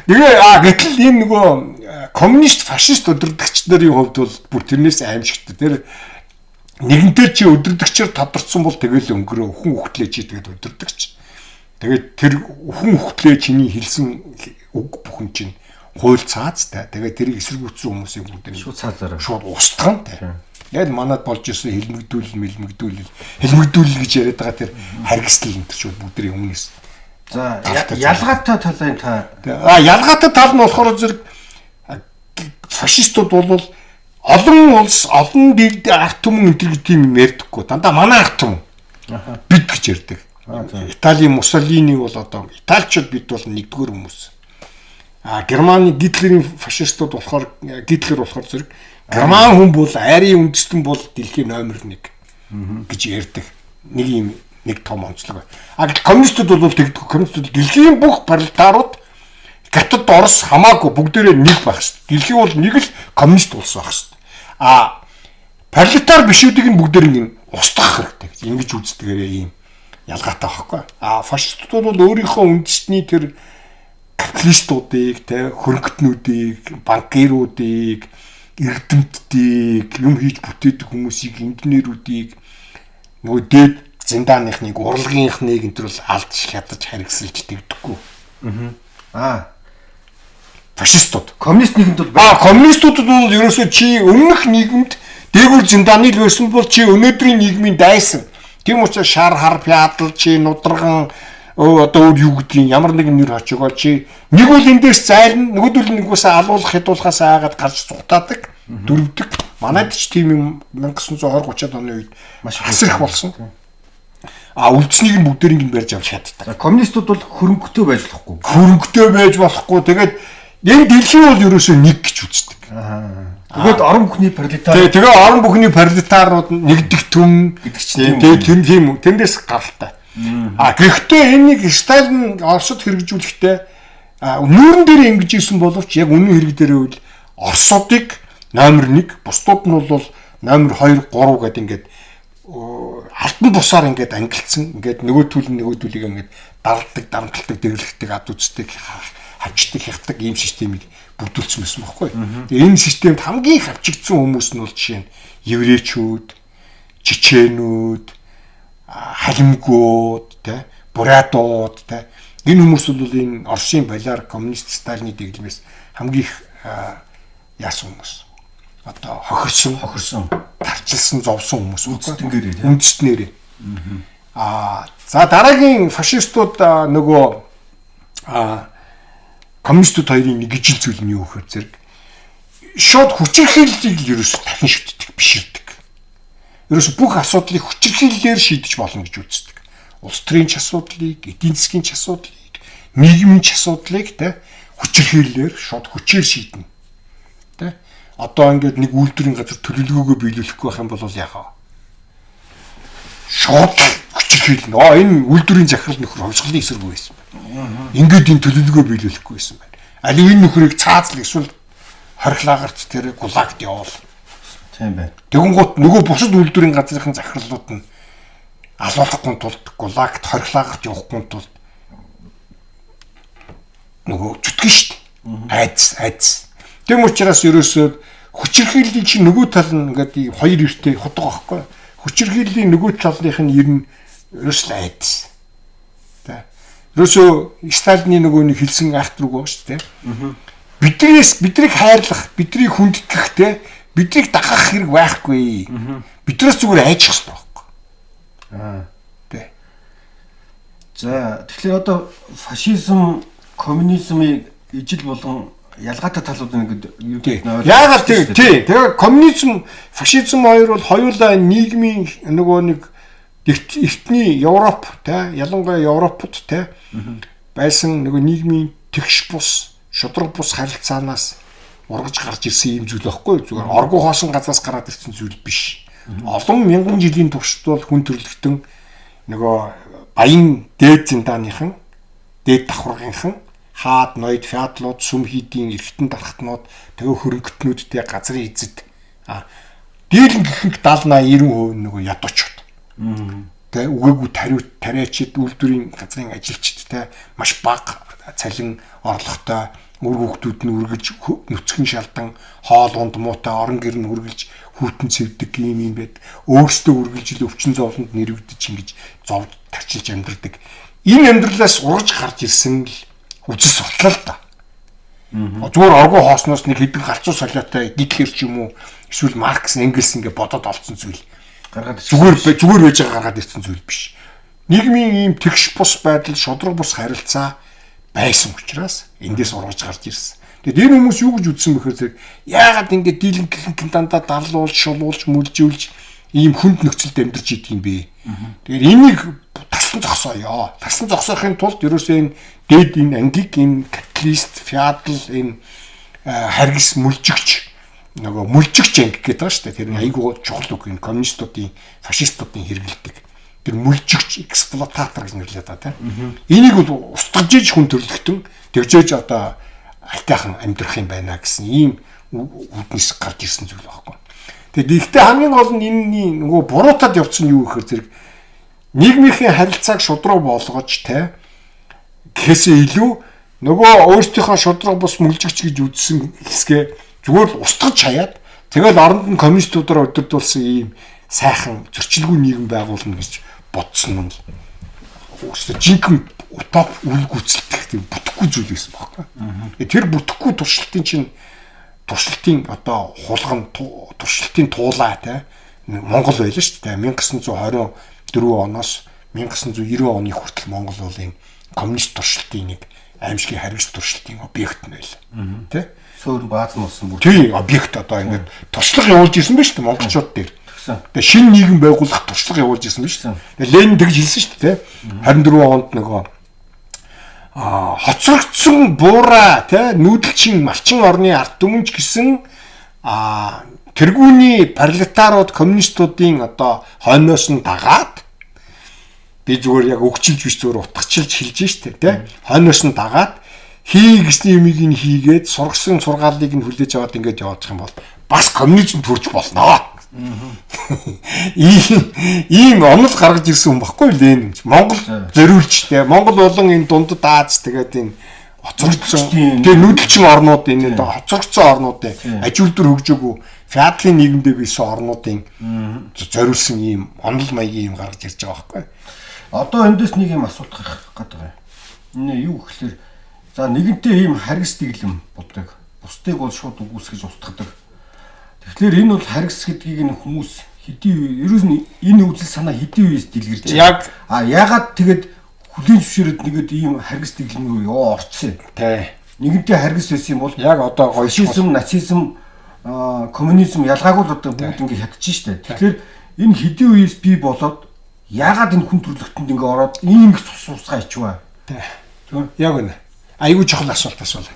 Тэгээ гэтэл энэ нөгөө коммунист фашист удирдагч нарын хувьд бол бүр тэрнээс аимшигтай. Тэр нэгэнтээ чи удирдагчаар тодорцсон бол тэгэл өнгөрөө өхөн үхтлээ чи тэгээд удирдагч. Тэгээд тэр өхөн үхтлээ чиний хэлсэн үг бүхэн чинь хууль цаазтай. Тэгээд тэрийг эсэргүүцсэн хүмүүсийг бүгд шууд цаазаараа шууд устгана тий. Яг манад болж исэн хэлмэгдүүлэл мэлмэгдүүлэл хэлмэгдүүлэл гэж яриад байгаа тэр харгислал энэ төр шууд бүгдний өмнөөс. За ялгаатай талын та. Ялгаатай тал нь болохоор зэрэг фашистууд бол олон улс, олон дэд ард түмэн энэ төр тийм юм ярьдаггүй. Дандаа манай ард түмэн. Бид гэж ярьдаг. Италийн Муссолини бол одоо италичууд бид бол нэгдүгээр хүмүүс. А Германы Гитлерийн фашистууд болохоор Гитлер болохоор зэрэг герман хүн бол айрын үндэстэн бол дэлхийн номер 1 гэж ярьдаг. Нэг юм нэг том онцлог. А коммунистууд бол тэгдэг. Коммунистууд дэлхийн бүх пролетарууд Хятад, Орос хамаагүй бүгдээрээ нэг байх шүү дээ. Дэлхийн бол нэг л коммунист улс байх шүү дээ. А пролетар бишүүдийг нь бүгдээр нь устгах хэрэгтэй гэж ингэж үздэгээрээ ийм ялгаатай байхгүй. А фашистууд бол өөрийнхөө үндэстний тэр капиталистуудыг, тэ хөрөнгөтнүүдийг, банкируудыг, эрдэмтдийг, юм хийж бүтээдэг хүмүүсийг, инженерүүдийг нөгөө дээд зинданыхныг, урлагийнхныг энэ төр бол алдж хядаж харгисалж тэгдэхгүй. Аа фашистууд. Коммунист нийгэмд бол коммунистууд бол ерөөсөө чи өмнөх нийгэмд дээгүүр зиндааны л байсан бол чи өнөөдрийн нийгмийн дайсан. Тийм учраас шар хар феодал чи нударган одоо өөр юу гэдгийг ямар нэгэн нэр хочоогоо чи нэг үл эндээс зайлна, нөгөөдөл нэгөөсөө алуулах хядуулахаас айгаад гарч цухтаадаг, дөрвдөг. Манайд ч тийм юм 1920 30-аад оны үед маш асар их болсон. А үлдснийг нь бүгдээрийг нь барьж авч чаддаг. Коммунистууд бол хөрөнгөтэй байж болохгүй. Хөрөнгөтэй байж болохгүй. Тэгээд энэ дэлхийн бол ерөөсөө нэг гэж үздэг. Тэгээд орон бүхний пролетар. Тэгээ орон бүхний пролетарууд нэгдэх түн гэдэг чинь тийм тийм тэндээс гаралтай. А гэхдээ энийг Сталин Оросд хэрэгжүүлэхдээ нүүрэн дээр ингэж исэн боловч яг үнэн хэрэг дээр үл Оросуудыг номер 1, бусдууд нь бол номер 2, 3 гэдэг ингээд алтан бусаар ингээд ангилсан. Ингээд нөгөө түл нь нөгөө түлийг ингээд даралдаг, дарамталдаг, дэвлэгдэг, ад үздэг, хавчдаг, хятдаг ийм системийг бүрдүүлсэн байсан байхгүй. Тэгээ энэ системд хамгийн хавчигдсан хүмүүс нь бол жишээ нь еврейчүүд, чеченүүд, халимгууд, тэ, бурятууд, тэ Энэ хүмүүс бол энэ Оросын балиар коммунист Сталины дэглэмээс хамгийн их яасан хүмүүс. Одоо хохирсон, тарчилсан, зовсон хүмүүс үндэстнгээрээ тийм. Үндэстнэрээ. За дараагийн фашистууд нөгөө коммунистууд хоёрын нэг ижил зүйл нь юу гэхээр зэрэг шууд хүчирхийллийг л ерөөсө дахин шүтдэг, биширдэг. Ерөөсө бүх асуудлыг хүчирхийллээр шийдэж болно гэж үздэг. Улс төрийн ч асуудлыг, эдийн засгийн ч асуудлыг, нийгмийн ч асуудлыг тэ хүчирхийллээр шууд хүчээр шийднэ. Тэ? Одоо ингээд нэг үйлдвэрийн газар төлөвлөгөөгөө биелүүлэхгүй байх юм бол яах вэ? Шууд хүчирхийлнэ. Энэ үйлдвэрийн захирал нөхөр хувьсгалын эсрэг байсан байна. Ингээд энэ төлөвлөгөө биелүүлэхгүй байсан байна. Али энэ нөхрийг цаазал эсвэл хорихлагаарт тэр гулагт явуул. Тийм байна. Тэгэнгუთ нөгөө бусад үйлдвэрийн газрын захирлууд нь алуулахгүй тулд гулагт хорихлагаарт явахгүй тулд нөгөө зүтгэн шүү дээ. Айдас. Тэм учраас ерөөсөө хүчирхийллийн чинь нөгөө тал нь ингээд хоёр эртээ хутга байхгүй. Хүчирхийллийн нөгөө талынх нь ер нь ерөөсөө айдас. Тэ. Ерөөсөө Сталины нөгөө нэг хэлсэн айхтар үг байгаа шүү дээ. Биднээс биднийг хайрлах, биднийг хүндэтгэх те, биднийг дагах хэрэг байхгүй. Биднээс зүгээр айчих хэрэгтэй байхгүй. Тэ. За тэгэхээр одоо фашизм, коммунизмыг ижил болон ялгаатай талууд ингээд ерөнхийдөө яагаад тий. Тэгээ коммунизм, фашизм хоёр бол хоёулаа нийгмийн нөгөө нэг эртний Европ те, ялангуяа Европод те байсан нөгөө нийгмийн тэгш бус, шудраг бус харилцаанаас ургаж гарч ирсэн ийм зүйл байхгүй. Зүгээр оргуу хоосон газраас гараад ирсэн зүйл биш. Олон мянган жилийн туршид бол хүн төрөлхтөн нөгөө баян дээд зинтааныхан, дээд давхаргынхан хаад, ноёд, феодлууд, сүм хийдийн эргэтэн дархтнууд, тэгээ хөрөнгөтнүүдтэй газрын эзэд дийлэн гихэнх 70 80 90% нөгөө ядуучууд. Тэ үгээгүй тариачид, үйлдвэрийн газрын ажилчид тэ маш бага цалин орлоготой үр хүүхдүүд нь үргэлж нүцгэн шалдан хоол унд муутай орон гэр нь үргэлж хүүтэн цэвдэг юм юм байд. Өөрсдөө үргэлжил өвчин зовлонд нэрвэгдэж ингэж зовж тарчилж амьдардаг. Энэ амьдралаас ургаж гарч ирсэн л үзэл судлал л да. Зүгээр оргуу хоосноос нэг хэдэн галзуу солиотой Гитлер ч юм уу эсвэл Маркс, Энгельс ингээ бодоод олцсон зүйл гаргаад зүгээр байж байгаа гаргаад ирсэн зүйл биш. Нийгмийн ийм тэгш бус байдал, шудраг бус харилцаа байсан учраас эндээс ургаж гарч ирсэн. Тэгээд энэ хүмүүс юу гэж үзсэн бэхээр зэрэг яагаад ингэ дийлэн гихэнхэн дандаа дарлуулж, шулуулж, мүлжүүлж ийм хүнд нөхцөлд амьдарч идэг юм бэ? Тэгэхээр энийг тасан зогсооё. Тасан зогсоохын тулд ерөөсөө энэ дээд энэ ангийг энэ капиталист, феодал энэ харгас мүлжигч нөгөө мүлжигч анги гэдэг байгаа шүү дээ. Тэр айгүй чухал үг энэ коммунистуудын, фашистуудын хэрэглэдэг. Тэр мүлжигч, эксплуататор гэж нэрлэдэг байгаа тийм. Энийг бол устгаж иж хүн төрөлхтөн тэгжээж одоо алтайхан амьдрах юм байна гэсэн ийм үүднээс гарч ирсэн зүйл байхгүй. Тэгээд ихтэй хамгийн гол нь энэний нөгөө буруутаад явцсан юу гэхээр зэрэг нийгмийн харилцааг шудраг болгож те гэхээсээ илүү нөгөө өөрсдийнхөө шудраг бус мүлжигч гэж үзсэн хэсгээ зүгээр л устгаж хаяад тэгэл оронд нь коммунистуудаар удирдуулсан ийм сайхан зөрчилгүй нийгэм байгуулна гэж бодсон нь өөрсдөө жинхэнэ утоп үл гүйцэлдэх тийм бүтэхгүй зүйл байсан байхгүй. Тэр бүтэхгүй туршилтын чинь туршилтын одоо хулган туршилтын туулаа те Монгол байлаа шүү дээ. 1924 оноос 1990 оны хүртэл Монгол бол энэ коммунист туршилтын нэг аимшигын харгас туршилтын объект нь байлаа. Тэ? Суурь бааз нь болсон бүр. Тийм, объект одоо ингээд туршлага явуулж ирсэн байх шүү дээ монголчууд дээр. Тэгээ шинэ нийгэм байгуулах туршлага явуулж ирсэн байх шүү дээ. Тэгээ Ленин тэгж хэлсэн шүү дээ, тэ? 24 онд нөгөө хоцрогдсон буура тэ нүүдэлчин малчин орны ард түмэнч гэсэн тэргүүний пролетарууд коммунистуудын одоо хойноос нь дагаад би зүгээр яг өгчилж биш зүгээр утгачилж хэлж штэ тэ хойноос нь дагаад хий гэсэн юмыг нь хийгээд сургасан сургаалыг нь хүлээж аваад ингээд явуулчих юм бол бас коммунизм төрж болно. Ийм онол гаргаж ирсэн хүн баггүй Ленин. Монгол зориулж те Монгол болон энэ дундад Аз тэгээд энэ хоцрогдсон тэгээ нүүдэлчин орнууд энэ хоцрогдсон орнуудын аж үйлдвэр хөгжөөгүй феодлын нийгэмдээ бийсэн орнуудын зориулсан ийм онол маягийн юм гаргаж ирж байгаа байхгүй. Одоо эндээс нэг юм асуулт гарах гэдэг юм. Энэ юу гэхэлэр за нэгэнтээ ийм харгас дэглэм болдог. Бусдыг бол шууд үгүйсгэж устгадаг. Тэгэхээр энэ бол харгас гэдгийг энэ хүмүүс хэдий ерөөс нь энэ үзэл санаа хэдий үеэс дэлгэрч Яг а ягаад тэгээд хүлийн зөвшөөрөд нэгэд ийм харгас дэглэм рүү ёо орцсон юм. Тий. Нэгэнтээ харгас байсан юм бол Яг одоо гоё фашизм, нацизм, коммунизм ялгаагүй л одоо бүгд ингэ хятчих штэ. Тэгэхээр энэ хэдий үеэс бий болоод ягаад энэ хүн төрлөختөнд ингэ ороод ийм их цус усгаа ичвэ. Тий. Яг үнэ. Айгүй чухал асуулт асуулаа.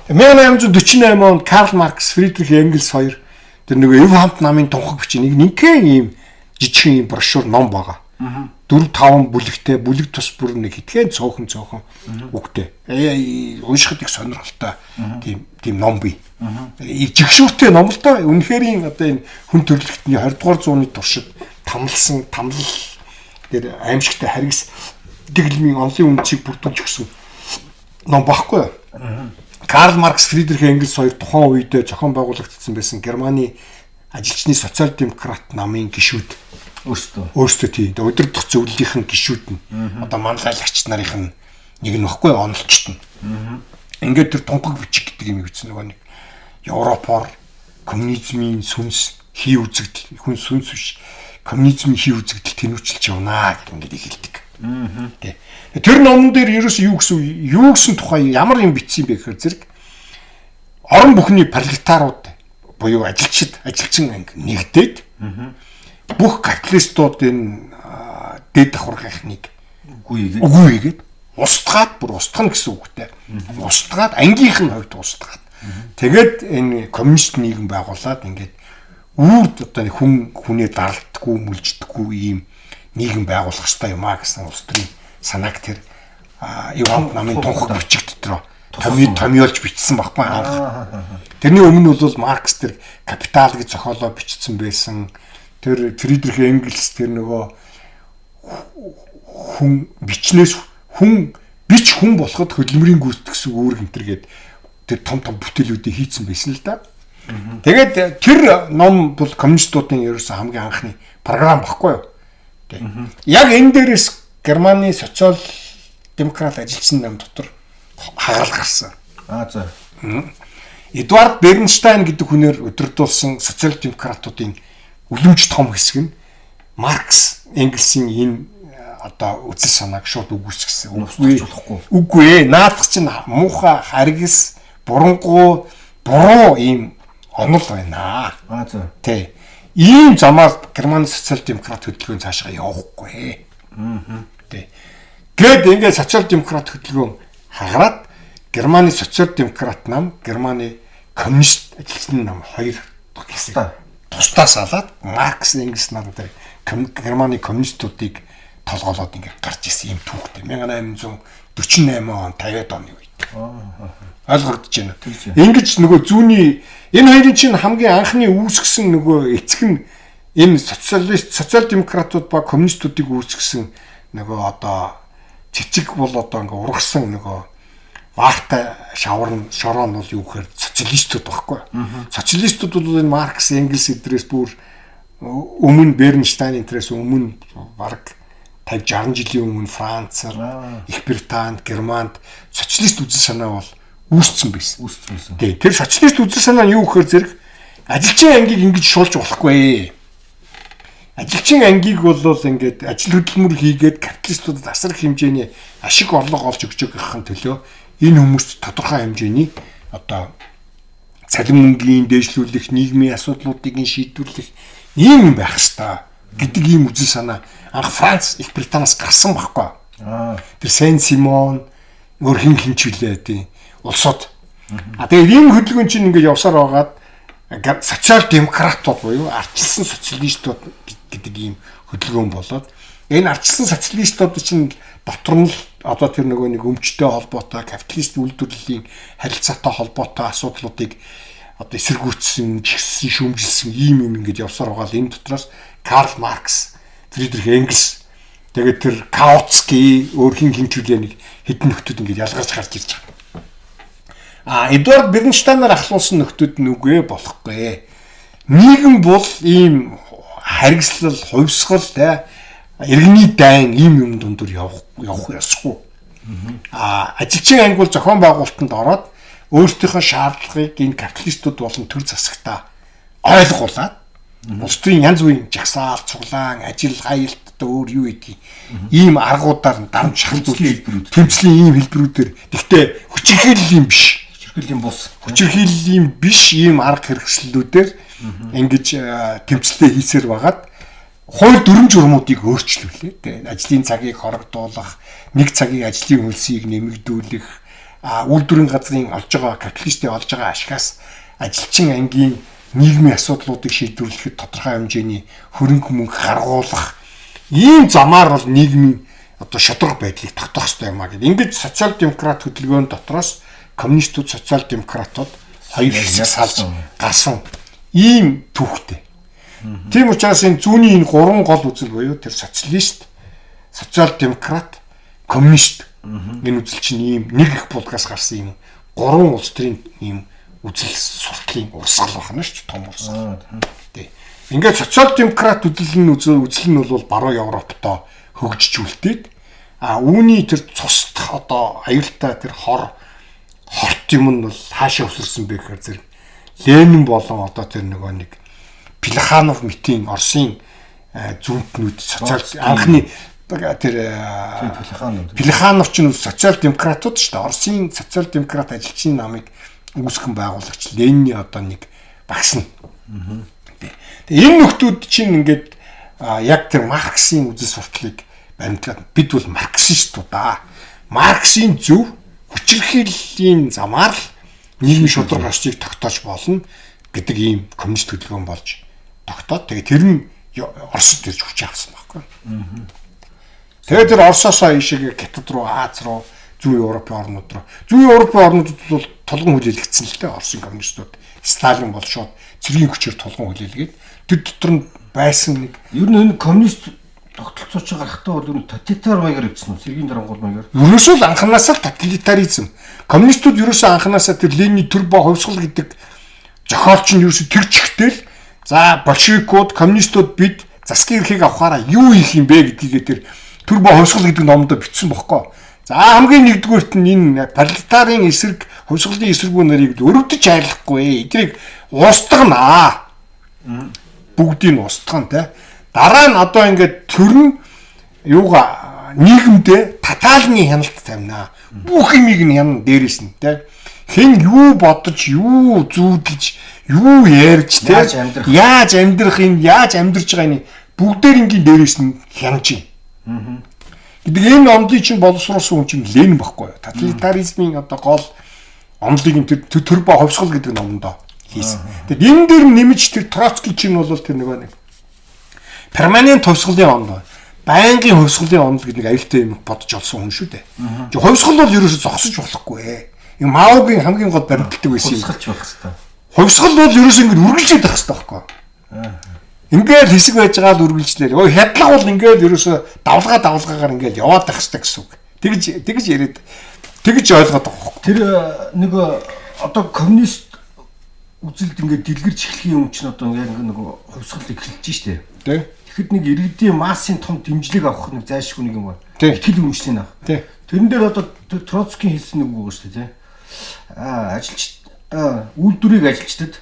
1848 онд Карл Маркс, Фридрих Энгельс хоёр тэр нөгөө Эв хамт намын тунхаг бичиг нэг нэгэн ийм жижигхэн ийм брошюр ном байгаа. 4-5 бүлэгтэй, бүлэг тус бүр нэг хитгэн цөөхөн цөөхөн үгтэй. Уншихад их сонирхолтой тийм ном бий. Жигшүүртэй ном л доо. Үнэхээр одоо энэ хүн төрлөختний 20 дугаар зууны туршид тамлсан тамлал тэр аимшигтай харгас дэглэмийн онлын үндсийг бүрдүүлж өгсөн ном багхгүй юу? Карл Маркс, Фридрих Энгельс хоёр тухайн үедээ зохион байгуулагдсан байсан Германы ажилчны социал демократ намын гишүүд Өөрсдөө. Өөрсдөө тийм удирдах зөвлөлийнхэн гишүүд нь одоо манлайлагч нарын нь нэг нь баггүй онолчт нь. Ингээд тэр тунхаг бичиг гэдэг юм бичсэн нөгөө нэг Европоор коммунизмын сүнс хий үзэгдэл хүн сүнс биш коммунизмын хий үзэгдэл тэнүүчилж явнаа гэх ингээд эхэлдэг. Тэ. Тэр номон дээр ерөөс юу гэсэн юу гэсэн тухай ямар юм бичсэн бэ гэхээр зэрэг орон бүхний пролетарууд буюу ажилчид ажилчин анги нэгдээд бүх капиталистууд энэ дээд давхаргынхныг Үгүй ээ. үгүй хийгээд устгаад бүр устгах гэсэн үгтэй. Устгаад ангийнх нь хувьд устгаад. Тэгээд энэ коммунист нийгэм байгуулад ингээд үрд одоо хүн хүнээ даралтдаггүй, мүлждэггүй ийм нийгэм байгуулах хэрэгтэй юм а гэсэн улс төрийн санааг тэр Иван намын тунхаг бичиг дотроо томьёолж бичсэн баггүй анх. Тэрний өмнө бол Маркс тэр Капитал гэж зохиолоо бичсэн байсан. Тэр Фридрих Энгельс тэр нөгөө хүн бичнээс хүн бич хүн болоход хөдөлмөрийн гүйцэтгэсэн үүрэг энтергээд тэр том том бүтээлүүдийг хийцэн байсан л да. Тэгээд тэр ном бол коммунистуудын ерөөсөн хамгийн анхны програм баггүй юу? Яг энэ дээрээс Германы социал демократ ажилчин нам дотор хагарал гарсан. Аа за. Эдвард Бернштайн гэдэг хүнээр удирдуулсан социал демократуудын үлэмж том хэсэг нь Маркс, Энгельсийн энэ одоо үзэл санааг шууд үгүйсгэсэн. Устгах болохгүй. Үгүй ээ. Наадах чинь муухай харгас, бурангуу, буруу ийм онол байна. Аа за. Тэ. Ийм замаар Германы социал демократ хөдөлгөөн цаашаа явахгүй. Тэ. Гэт ингээд социал демократ хөдөлгөөн хагараад Германы социал демократ нам, Германы коммунист ажилтны нам хоёр хэсэг тусдаа салаад Маркс, Энгельс нар тэр Германы коммунистуудыг толгоолоод ингээд гарч ирсэн юм түүхтэй. 1848 он 50-ад оны үед. Ойлгогдож байна. Ингэж нөгөө зүүнний энэ хоёрын чинь хамгийн анхны үүсгэсэн нөгөө эцэг нь энэ социалист, социал демократууд ба коммунистуудыг үүсгэсэн нөгөө одоо цэцэг бол одоо ингээ ургасан нөгөө вахта шаварн шорон бол юу гэхээр социалистууд байхгүй. Социалистууд бол энэ Маркс, Энгельс эдрээс бүр өмнө Бернштайн энтрээс өмнө бараг 50 60 жилийн өмнө Францаар, Их Британд, Германд социалист үзэл санаа бол үүссэн байсан. Үүссэн байсан. Тий, тэр социалист үзэл санаа нь юу гэхээр зэрэг ажилчин ангийг ингэж шуулж болохгүй. Ажилчин ангийг бол ингээд ажил хөдөлмөр хийгээд капиталистуудад асар их хэмжээний ашиг орлого олж өгч байгаахын төлөө энэ хүмүүст тодорхой хэмжээний одоо цалин мөнгийн дээшлүүлэх, нийгмийн асуудлуудыг нь шийдвэрлэх ийм юм байх ёстой гэдэг ийм үзэл санаа анх Франц, Их Британаас гарсан байхгүй. Тэр Сен Симон өөр хин хинч үлээ тийм улсууд. А тэгээд ийм хөдөлгөөн чинь ингээд явсаар байгаад социал демократууд буюу ардчилсан социалистууд гэдэг ийм хөдөлгөөн болоод энэ ардчилсан социалистууд чинь дотор нь л одоо тэр нөгөө нэг өмчтэй холбоотой капиталист үйлдвэрлэлийн харилцаатай холбоотой асуудлуудыг одоо эсэргүүцсэн, жигссэн, шүүмжилсэн ийм юм ингээд явсаар байгаа л энэ дотроос Карл Маркс, Фридрих Энгельс тэгээд тэр Каутский өөр хин хинчүүлээ нэг хэдэн нөхдүүд ингээд ялгарч гарч ирж байгаа. А Эдвард Бернштайнаар ахлуулсан нөхдүүд нь үгүй болохгүй. Нийгэм бол ийм харгислал, хувьсгал те иргэний дайн ийм юм дундуур явах ёсгүй. А ажилчин анги бол зохион байгуулалтанд ороод өөрсдийнхөө шаардлагыг энэ капиталистууд болон төр засагтаа ойлгуулад улс төрийн янз бүрийн жагсаал, цуглаан, ажил, хаялт одоо өөр юу гэдгийг ийм аргуудаар дарамт шахалцуулах тэмцлийн ийм хэлбэрүүдээр гэхдээ хүчирхийлэл юм биш. Хүчирхийллийн бус. Хүчирхийллийн биш ийм арга хэрэгслүүдээр ингэж тэмцлээ хийсээр байгаад хууль дүрм журмуудыг өөрчлөвлөө. Тэгээ ажлын цагийг хорогдуулах, нэг цагийн ажлын хөлсийг нэмэгдүүлэх, үйлдвэрийн газрын олж байгаа капиталистын олж байгаа ашигаас ажилчин ангийн нийгмийн асуудлуудыг шийдвэрлэхэд тодорхой хэмжээний хөрөнгө мөнгө гаргуулах ийм замаар бол нийгмийн одоо шударга байдлыг тогтоох хэрэгтэй юм а гэдэг. Ингэж социал демократ хөдөлгөөн дотроос коммунистууд, социал демократууд хоёр хэсэг салж гарсан ийм түүхтэй. Тийм учраас энэ зүүнний энэ гурван гол үзэл буюу тэр социалист, социал демократ, коммунист энэ үзэл чинь ийм нэг их булгаас гарсан ийм гурван улс төрийн ийм үзэл суртлын урсгал байна шүү дээ, том урсгал. Тий. Ингээд социал демократ үзэл нь үзэл нь бол баруун Европтой хөгжиж үлдээд а үүний тэр цусдах одоо аюултай тэр хор хорт юм нь бол хаашаа өсөрсөн бэ гэхээр зэрэг Ленин болон одоо тэр нөгөө нэг Плеханов мэтийн Оросын зүүнтнүүд социал анхны тэр Плеханов ч нь социал демократууд шүү дээ. Оросын социал демократ ажилчны намыг үүсгэн байгуулагч Ленины одоо нэг багш нь. Тэгээ энэ нөхдүүд чинь ингээд яг тэр Марксийн үзэл суртлыг баримтлаад бид бол марксистууд аа. Марксийн зөв хүчирхийллийн замаар л нийгмийн шударга ёсыг тогтоож болно гэдэг ийм коммунист хөдөлгөөн болж тогтоод тэгээ тэр нь Оросд ирж хүч авсан байхгүй. Тэгээд тэр Оросоосоо ийшээгээ Хятад руу, Аз руу, Зүүн Европын орнууд руу. Зүүн Европын орнуудад бол тулган хүлээлгэсэн л дээ Оросын коммунистууд. Сталин бол шууд цэргийн хүчээр тулган хүлээлгээд тэр дотор нь байсан нэг ер нь энэ коммунист тогтолцооч гарахтаа бол ер нь тоталитар маягаар явчихсан уу? Цэргийн дарангуул маягаар. Ерөөсөө л анханасаа тоталитаризм. Коммунистууд ерөөсөө анханасаа тэр Ленины төр ба хувьсгал гэдэг зохиолч нь ерөөсөө тэр чигтэл за большевикууд, коммунистууд бид засгийн эрхийг авахаараа юу хийх юм бэ гэдгийг тэр төр ба хувьсгал гэдэг номдоо бичсэн бохоггүй. За хамгийн нэгдүгüүрт нь энэ пролетарын эсрэг хувьсгалын эсрэгүү нарыг өрөвдөж айлахгүй. Эдрийг устгана. Бүгдийг нь устгана те. Дараа нь одоо ингээд төр нь юугаа нийгэмдээ тоталны хяналт тавина. Бүх юмыг нь хянана дээрээс нь те. Хэн юу бодож, юу зүүдэлж, юу ярьж те яаж амьдрах юм, яаж амьдарч байгааг нь бүгдээр ингийн дээрээс нь хянаж байна. Гэдэг энэ онолыг чинь боловсруулсан хүн чинь Ленин баггүй юу? Тоталитаризмын одоо гол онолыг нь тэр төр ба хувьсгал гэдэг номондоо хийсэн. Тэгэд энэ дээр нэмж тэр Троцкий чинь бол тэр нөгөө нэг перманент хувьсгалын онол, байнгын хувьсгалын онол гэдэг нэг аюултай юм бодож олсон хүн шүү дээ. Хувьсгал бол ерөөсө зогсож болохгүй. Энэ Маогийн хамгийн гол баримталдаг байсан юм. Хувьсгалч байх хэвээр. Хувьсгал бол ерөөсө ингэж үргэлжлээд байх хэвээр байхгүй. Ингээл хэсэг байж байгаа л үргэлжлээл. Ой хядлага бол ингээл ерөөсө давлгаагаар ингээл яваад байх хэвээр гэсэн үг. Тэгж яриад тэгж ойлгоод байгаа байхгүй. Тэр нэг одоо коммунист үзэлд ингээд дэлгэрч эхлэхийн юм чинь одоо яг нэг хувьсгал эхэлж штэ. Тэ. Тэгэхэд нэг иргэдийн массын том дэмжлэг авах нэг зайлшгүй нэг юм байна. Итгэл үнэмшлийн авах. Тэ. Тэрэн дээр одоо Троцкийн хэлсэн нэг үг байгаа штэ, тэ. Ажилч үйлдвэрийг ажилчдад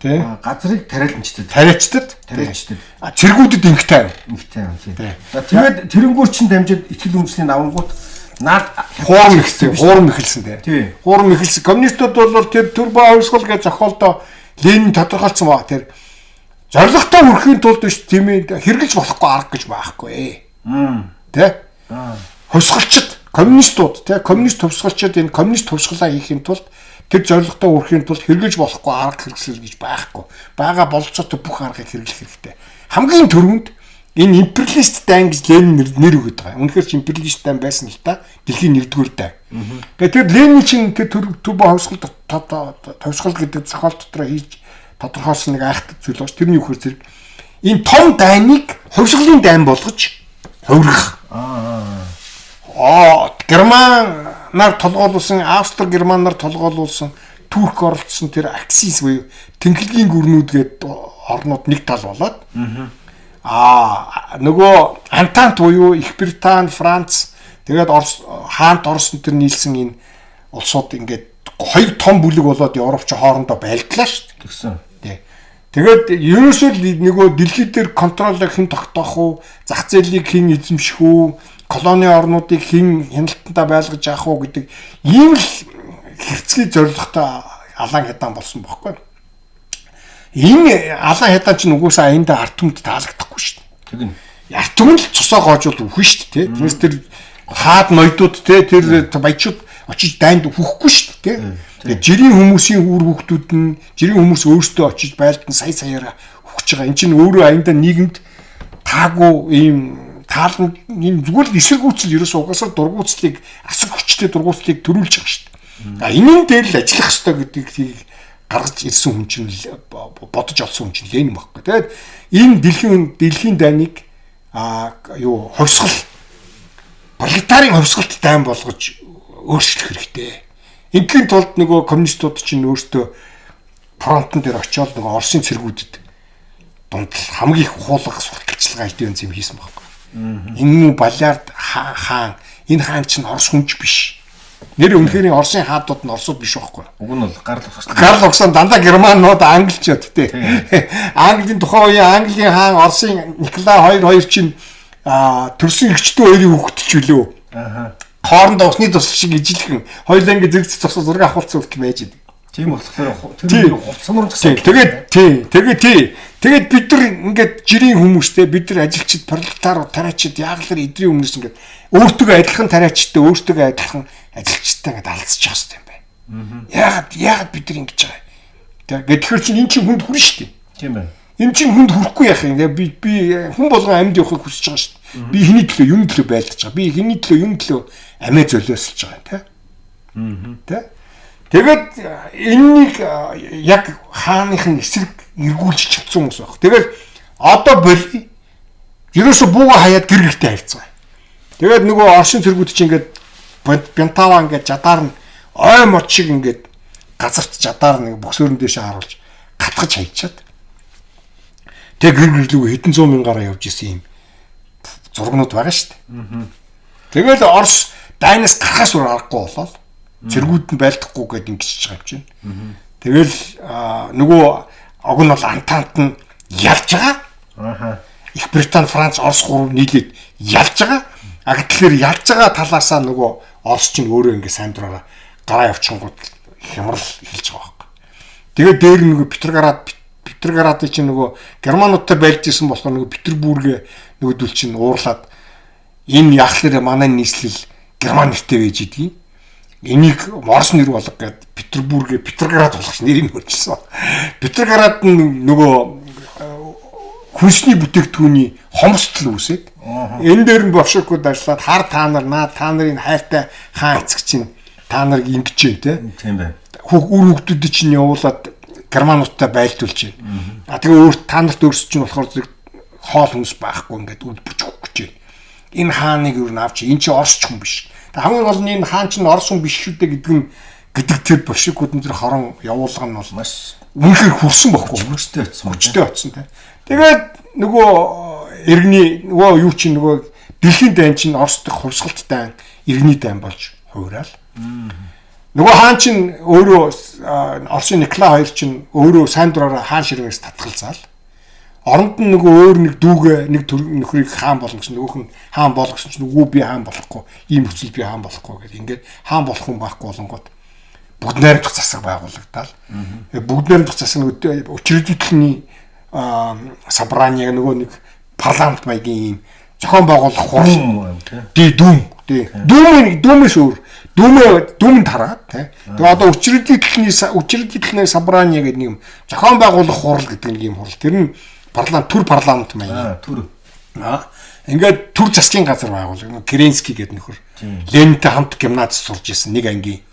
газрыг тариаланчдад. Тариачдад. Цэргүүдэд инх тайван. Инх тайван тий. За тэгээд тэрнгүүр чинь дамжаад итгэл үнэмшлийн авангууд наад хуурам эхэлсэн. Хуурам эхэлсэн тий. Хуурам эхэлсэн. Коммунистууд бол тэр төр ба хувьсгал гэж зохиолдоо Ленин тодорхойлсон ба тэр зорилготой хүрэхийн тулд биш тийм ээ хэрэгжилж болохгүй арга гэж байхгүй. Тэ? Хувьсгалчид, коммунистууд тий, коммунист хувьсгалчид энэ коммунист хувьсгалаа хийхин тулд тэр зорилготой хүрэхийн тулд хэрэгжилж болохгүй арга хэрэгсэл гэж байхгүй. Бага бололцоотой бүх аргыг хэрэглэх хэрэгтэй. Хамгийн түрүүнд энэ империалист дайн гэж Ленин нэр өгöd байгаа. Үнэхээр ч империалист дайн байсан л та. Дэлхийн нэгдүгээр дайн. Тэгээд тэр Ленин чинь тэр төв хувьсгал товсгал гэдэг зохиол дотор хийж тодорхойлсон нэг айхтар зүйл байгаа ш. Тэрний үхээр зэрэг энэ том дайныг хувьсгалын дайн болгож хувиргах. Германаар толгойлуулсан, Австри Германаар толгойлуулсан, Турк оролцсон тэр Аксис буюу Тэнхлэгийн гүрнүүд гээд орнууд нэг тал болоод нөгөө Антант буюу Их Британи, Франц, Тэгээд Орос хаант Орос энэ төр нийлсэн энэ улсууд ингээд хоёр том бүлэг болоод Европ ч хоорондоо байлдлаа шүү дээ. Тэгсэн. Тий. Тэгээд ерөөсөө л нөгөө дэлхий дээр контролыг хэн тогтоох уу, зах зээлийг хэн эзэмших үү, колони орнуудыг хэн хяналтандаа байлгаж авах уу гэдэг ийм л хэрцгий зорилготой алаан хядаан болсон бохоггүй. Энэ алаан хядаан чинь угсаа энд ард түмэд таалагдахгүй шүү дээ. Тэгнь. Ард түмэн л цусаа гоожвол үхэн шүү дээ. Тэрнээс тэр хаад ноёдууд те тэр баячууд очиж дайнд үхэхгүй шүү дээ. Тэгээд жирийн хүмүүсийн үр хүүхдүүд нь жирийн хүмүүс өөрсдөө очиж байлдан сая саяараа үхэж байгаа. Энд чинь өөрөө аяндаа нийгэмд таагүй ийм таалан энэ зүгээр л эсэргүүцэл ерөөсөө угаасаа дургуутслыг асар хүчтэй дургуутслыг төрүүлж байгаа шүү дээ. А энэ дээр л ажиллах ёстой гэдгийг гаргаж ирсэн хүн чинь бодож олсон хүн чинь Ленин байхгүй. Тэгээд энэ дэлхийн дайныг юу хувьсгал пролетарын хувьсгалт дайн болгож өөрчлөх хэрэгтэй. Ингийн тулд нөгөө коммунистууд чинь өөрсдөө фронтон дээр очиод нөгөө Оросын цэргүүдэд дунд хамгийн их хуулга сурталчилгаа эдийн юм хийсэн байхгүй. Энэ балиард хаан энэ хаан чинь Орос хүнч биш. Нэр үнэхээр Оросын хаадууд нь Оросууд биш байхгүй. Уг нь бол гарал угссан. Гарал угссан дандаа германууд англичууд тий. Английн тухайн үеийн Английн хаан Оросын Николай 2 чинь төрсөн эгчдүү хоёрын хүүхэд ч үлээ. Аа. Хоорондоо усны тусал шиг ижилхэн хоёулаа ингэ зэрэгцэх зогсоо зураг авахулсан хүртэл байж идэг. Тийм болохоор тэр хувцсан руу гэсэн. Тэгээд тий, тэгээд тий. Тэгээд бид нар ингээд жирийн хүмүүстэй бид нар ажилчид пролетарууд тариачид яаглаар эдрийн өмнөөс ингээд өөртөө адилхан тариачидтай өөртөө адилхан ажилчидтай ингээд алдсаж байгаа юм байна. Яагаад бид нар ингэж байгаа юм. Тэгээд тэгэхээр чинь эн чинь хүнд хүрнэ шүү дээ. Тийм байна. Энэ чинь хүнд хүрэхгүй яах юм. Би хүн болгон амьд явахыг хүсэж байгаа шүү дээ. Би хэний төлөө юм төлөө байлдаж байгаа. Би хэний төлөө юм төлөө амиа золиослож байгаа юм тий. Тэ? Тэгээд энэнийг яг хааныхын эсрэг эргүүлж чадсан хүмүүс байх. Тэгээд одоо боли ерөөсө бууга хаяад гэр гэртээ харьцгаа. Тэгээд нөгөө Оросын цэргүүд чинь ингээд бянтава ингээд жадаар нь ой мод шиг ингээд газарт жадаар нэг бөксөрөн дээшээ харуулж гатгаж хайчаад. Тэгээд гэр гэрлүүг хэдэн зуун мянгаараа явж исэн юм зургнууд байгаа шүү дээ. Тэгээд Орос дайнаас гарахаас өөр аргагүй болоод цэргүүд нь байлдахгүй гэдээ ингэчихэж байгаа юм чинь. Тэгэл нөгөө ог нь бол Антант нь ялж байгаа. Аа. Их Британи, Франц, Орос гурав нийлээд ялж байгаа. А гэтэл ялж байгаа талаасаа нөгөө Орос чинь өөрөө ингэ сайн дураараа гараа явчихгууд хямрал эхэлж байгаа байхгүй. Тэгээд дээр нөгөө Петроградыг чинь нөгөө германуудтай байлж исэн болохоор нөгөө Петербургээ нөгөөдөл чинь уурлаад энэ яхлаар манай нийслэл герман нэртэй байж идгийг. Энийг Орос нэр болго гэд Петербургээ Петроград болгох нэрийг хөрчсөн. Петроград нь нөгөө хүнсний бүтээгдэхүүний хомсдол үүсээд энэ дээр нь болшевикууд ажиллаад хар та нар наа та нарын хайртай хаан эцэг чинь та нарыг ингэж юм те. Тийм байна. Үр хүүхдүүдийг чинь явуулаад германуудтай байлдуулж байна. А тэгээ өөр та нарт өөрсөд чинь болохоор зэрэг хоол хүнс байхгүй ингээд үл бүчих гэж байна. Энэ хааныг юу навч энэ чинь Орос ч хүн биш. Хамгийн гол нь энэ хаан чинь Орос хүн биш шүү дээ гэдэг нь гэдэг тэр болшевикүүд нь тэр хорон явуулга нь бол маш үнэхээр хүрсэн бохгүй. Хүчтэй очсон. Хүчтэй очсон те. Тэгээд нөгөө иргэний нөгөө юу чинь нөгөө дэлхийн дайн чинь Орос дахь хувьсгалт дайн иргэний дайн болж хувираал. Нөгөө хаан чинь өөрөө Оросын Николай II чинь өөрөө сайн дураараа хаан ширвээс татгалзаал. Оронд нь нөгөө өөр нэг дүүгээ нэг нөхрийг хаан болгосон гэсэн нөгөөх нь хаан болгосон чинь үгүй би хаан болохгүй ийм хүчил би хаан болохгүй гэх ингээд хаан болох хүн байхгүй болонгууд бүгд найрамдах засаг байгуулагдаал. Бүгд найрамдах засаг нөгөө учредительний собрание нөгөө нэг парламент маягийн ийм зохион байгуулах хурал тий дүүм тий дүүм дүүмээс өөр дүүмэнд хараад тий. Тэгээ одоо учредительний собрание гэдэг нэг юм зохион байгуулах хурал гэдэг нэг юм хурал. Тэр нь парламент төр парламент маяг. Төр. Ингээд төр засгийн газар байгуулаг. Керенский гэдэг нөхөр. Ленинтэй хамт гимназ сурж исэн нэг ангийн.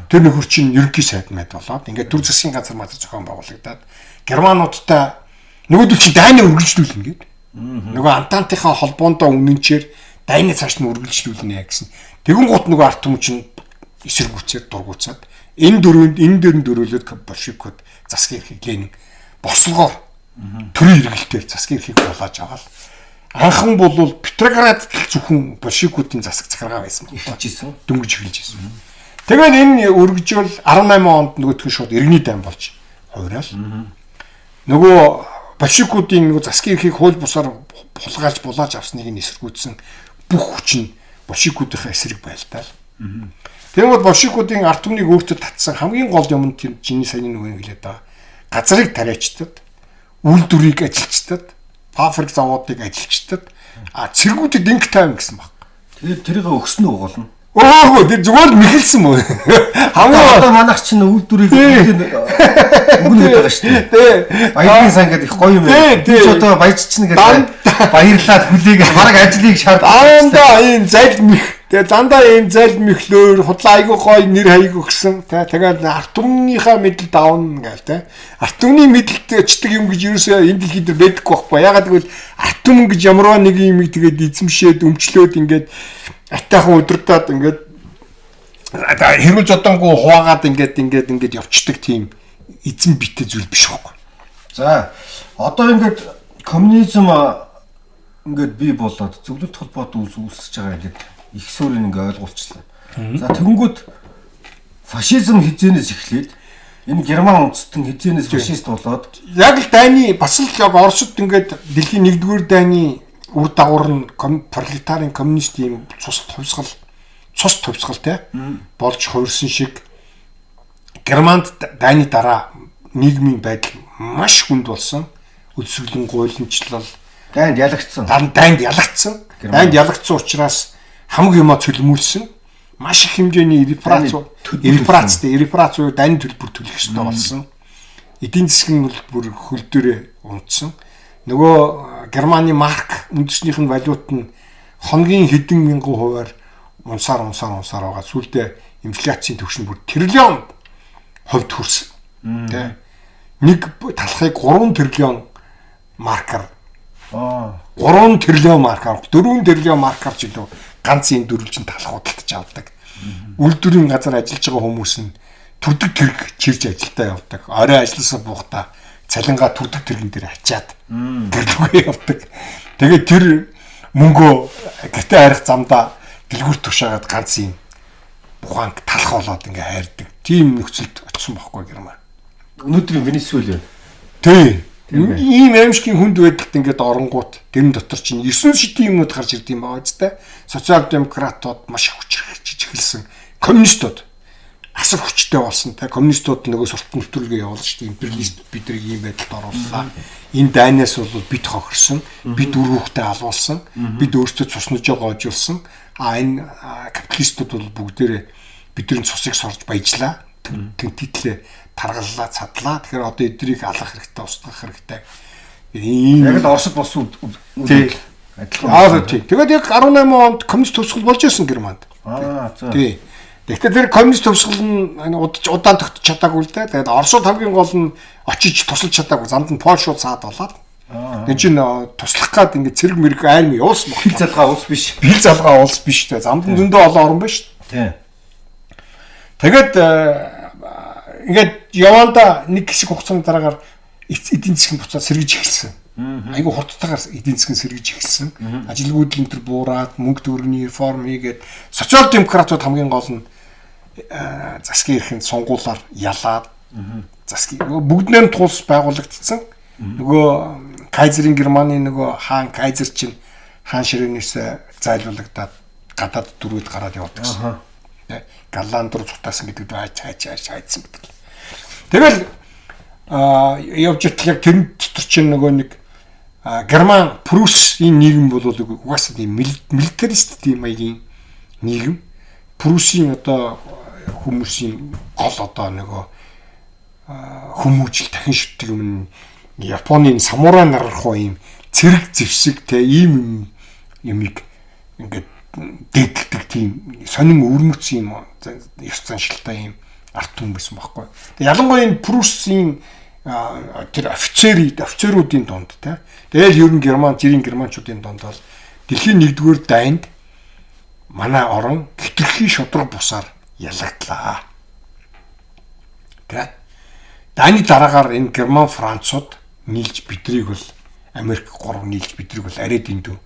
Тэр нөхөр чинь ерөнхий сайд мэд болоод ингээд төр засгийн газар матар зохион байгуулагдаад германуудтай нөгөөдөл чинь дайныг үргэлжлүүлнэ гээд. Нөгөө Антантынхаа холбоондоо үнэнчээр дайны цааш нь үргэлжлүүлнэ гэсэн. Тэгэн гут нөгөө ард түмэн чинь эсэргүүцээд дургуцаад энэ дөрөв энэ дээр нь дөрөөлөд болшевикууд засгийн эрхийг Ленин бослогоор төрийн эргэлтээр засгийн эрхийг хулааж аваад Анхан бол Петроградд зөвхөн большевикүүдийн засаг захиргаа байсан байна. Эхэлж исэн. Дөнгөж эхэлж исэн. Тэгээд энэ өргөжөөл 18 онд нөгөөх нь шууд иргэний дайн болж хувираал. Нөгөө большевикүүдийн нөгөө засгийн эрхийг хууль бусаар хулгайлж булааж авсныг нь эсэргүүцсэн бүх хүч нь большевикүүдийнхээ эсрэг байлтаал. Тэгмээд большевикүүдийн ард түмнийг өөртөө татсан хамгийн гол юм нь тэр чиний саяны нөгөө хэлээд байгаа. Газрыг тариачтад, үйлдвэрийг ажилчдад, фабрик завуудыг ажилчдад, а цэргүүдэд инк тайван гэсэн баг. Тэгээд тэрийг өгсөн үү гол нь? Өө тэр зүгээр л мэхэлсэн мөө. Хамгийн одоо манайх чинь үйлдвэрийг өгнө гэдэг байгаа шүү дээ. Тий. Баярын сан гэдэг их гоё юм байна. Би ч одоо баяжчихна гэдэг баярлаад хүлээгээд бараг ажлыг шаардсан. Дандаа ийм зал мэх. Тэгээ дандаа ийм зал мэхлөөр худлаа айгуу гоё нэр хаяг өгсөн. Тэ тэгээд ард түмнийхээ мэдэл давна гээл тэ. Ард түмний мэдэлд очдөг юм гэж ерөөсөө энэ дэлхийд дээр байдаггүй байхгүй. Ягаад гэвэл ард түмэн гэж ямарваа нэг юм тэгээд эзэмшээд өмчлөөд ингээд атайхан өдөртөөд ингээд хэрүүл зодонгуу хуваагаад ингээд ингээд ингээд явцдаг тийм эзэн битэй зүйл биш байхгүй. За одоо ингээд коммунизм ингээд бий болоод зөвлөлт холбоот үүсэж байгаа ингээд их суурийг ингээд ойлгуулчихлаа. За тэгэнгүүт фашизм хизээнээс эхлээд энэ герман үндэстэн хизээнээс фашист болоод яг л дайны бас л яг Оросд ингээд дэлхийн 1-р дайны үр дагавар нь пролетарын коммунист ийм цус хувьсгал те болж хувирсан шиг Германд дайны дараа нийгмийн байдал маш хүнд болсон. Өлсгөлэн гуйланчлал дайнд ялагдсан. Дайнд ялагдсан. Дайнд ялагдсан учраас хамаг юмаа цөлмүүлсэн. Маш их хэмжээний репарац репарац дайны төлбөр төлөх ёстой болсон. Эдийн засгийн бол бүр хөл дээрээ унтсан. Нөгөө Германы марк үндэснийх нь валют нь хоногийн хэдэн мянган хувиар унсаар байгаа. Сүүлдээ инфляцийн түвшин бүр триллион хувьд хүрсэн. Тэ. Нэг талхыг 3 триллион маркаар 3 триллион маркаар 4 триллион маркаар ч илүү ганц юм дөрвөлжин талх худалдаж авдаг. Үйлдвэрийн газар ажиллаж байгаа хүмүүс нь түрдэг тэрэг чирж ажилдаа явдаг. Орой ажилласан буухта цалингаа түрдэг тэрэгэн дээр ачаад гэрлүүгээ явдаг. Тэгээд тэр мөнгөө гэртээ харих замдаа дэлгүүр тушаагаад ганц юм буханг талх болоод ингээ хайрдаг. Тийм нөхцөлд очсон байхгүй Герман. Өнөөдрийн Венесуэла. Тий. Ийм аимшигын хүнд байдалд ингээд оронгууд тэрэн дотор чинь 9 шидийн юмнууд гарч ирд юм байгаа ч та. Социал демократууд маш их хүчирхэж эхэлсэн. Коммунистууд асар хүчтэй болсон. Тэ коммунистууд нөгөө суртал нэвтрүүлгээ явуулж шүү дээ. Империалист бид нарыг ийм байдалд орууллаа. Энэ дайнаас бол бид хохирсон, бид үр хүүхдээ алуулсан, бид өөрсдөө цуснажоо гоожуулсан. А энэ капиталистууд бол бүгдээрээ бидний цусыг сорж баяжлаа. Тэнтитлээ таргаллаа, цадлаа. Тэгэхээр одоо эдрийг алах хэрэгтэй, устгах хэрэгтэй. Ийм яг л Оросд болсон үйл адилхан. Тийм. Тэгээд яг 18 онд коммунист төвсгөл болж исэн Германд. Аа за. Тийм. Тэгэхдээ тэр коммунист төвсгөл нь удаан тогтож чадаагүй л дээ. Тэгээд Оросууд хамгийн гол нь очиж тусалж чадаагүй. Замд нь Польшууд саад болоод. Энд чинь туслах гад ингээд цэрэг мэрэг арми явуулсан баг. Хил залгаа улс биш. Хил залгаа улс биш дээ. Замд нь зөндөө олон орн байна шүү дээ. Тийм. Тэгээд ингээд явандаа нэг хэсэг хугацааны дараагаар эдийн засгийн буцаад сэргэж эхэлсэн. Айгүй хурдтайгаар эдийн засгийн сэргэж эхэлсэн. Ажилгүйдэл энэ төр буураад мөнгө төгрөгийн реформ хийгээд социал демократууд хамгийн гол нь засгийн эрхэнд сонгуулаар ялаад засгийн бүгд найрамд улс байгуулагдсан. Нөгөө Кайзерийн Германы нөгөө хаан Кайзер чинь хаан ширээнээс зайлуулагдаад гадаад дөрвөд гараад явдаг гэсэн. Голланд руу цутаасан гэдэг нь хайцсан гэдэг. Тэгэл явж итэл яг тэрэн дотор чинь нөгөө нэг Герман Прусийн нийгэм бол угаасаа тийм милитарист тийм маягийн нийгэм. Прусийн одоо хүмүүсийн гол одоо нөгөө хүмүүжил дахин шүтдэг юм Японы самурай нарархуу ийм цэрэг зэвсэг те ийм юмыг ингээд дээдэлдэг тийм сонин өвөрмөц юм ёс заншилтай юм ард түмэн байсан байхгүй. Тэгээ ялангуяа энэ Прусийн тэр офицеруудын дунд те. Тэгэл ер нь герман жирийн германчуудын дунд бол дэлхийн 1-р дайнд манай орон хэтэрхий шудраг бусаар ялагдлаа. Тэ. Дайны дараагаар энэ герман францууд нийлж бидрийг бол Америк 3 нийлж бидрийг бол арай дэндүү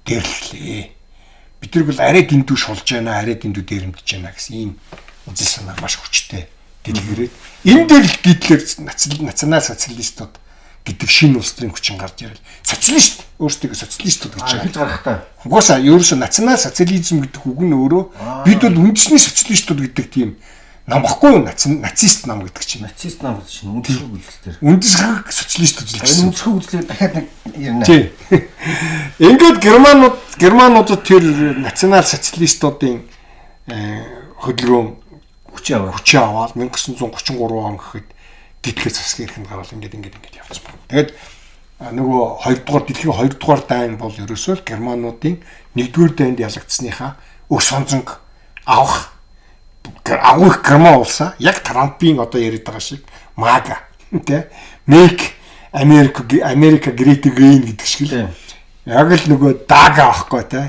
дээрлэхлээ. Бидрийг бол арай дэндүү шулж байна, арай дэндүү дээрэмдэж байна гэсэн ийм үзэл санаа маш хүчтэй дэлгэрээд энэ дээр л Гитлер национал социалистууд гэдэг шинэ улс төрийн хүчин гарч ирэл. Социалист өөрсдөө социалистууд гэж хэлж гарах та. Угаасаа ерөөсөө национал социализм гэдэг үг нь өөрөө бид бол үндэсний социалистууд гэдэг тийм нам баггүй юу? Нацист нам гэдэг чинь. Нацист нам гэдэг чинь үндэсхэг үзэл дээр. Үндэсхэг социалист үзэл гэсэн. Энэ үндэсхэг үзлээр дахиад нэг ярина. Тий. Ингээд германуудад тэр национал социалистуудын хөдөлгөөн хүчээ аваад 1933 он гэхэд Гитлер засгийн эрхэнд гараад ингээд явцсан байна. Тэгээд нөгөө 2 дугаар дэлхийн 2 дугаар дайн бол ерөөсөө л германуудын 1 дугаар дайнд ялагдсныхаа өс онзонг авах агуу их герман улсаа яг Трампын одоо яриад байгаа шиг MAGA тий Make America Great Again гэдэг шиг л яг л нөгөө DAGA авахгүй тий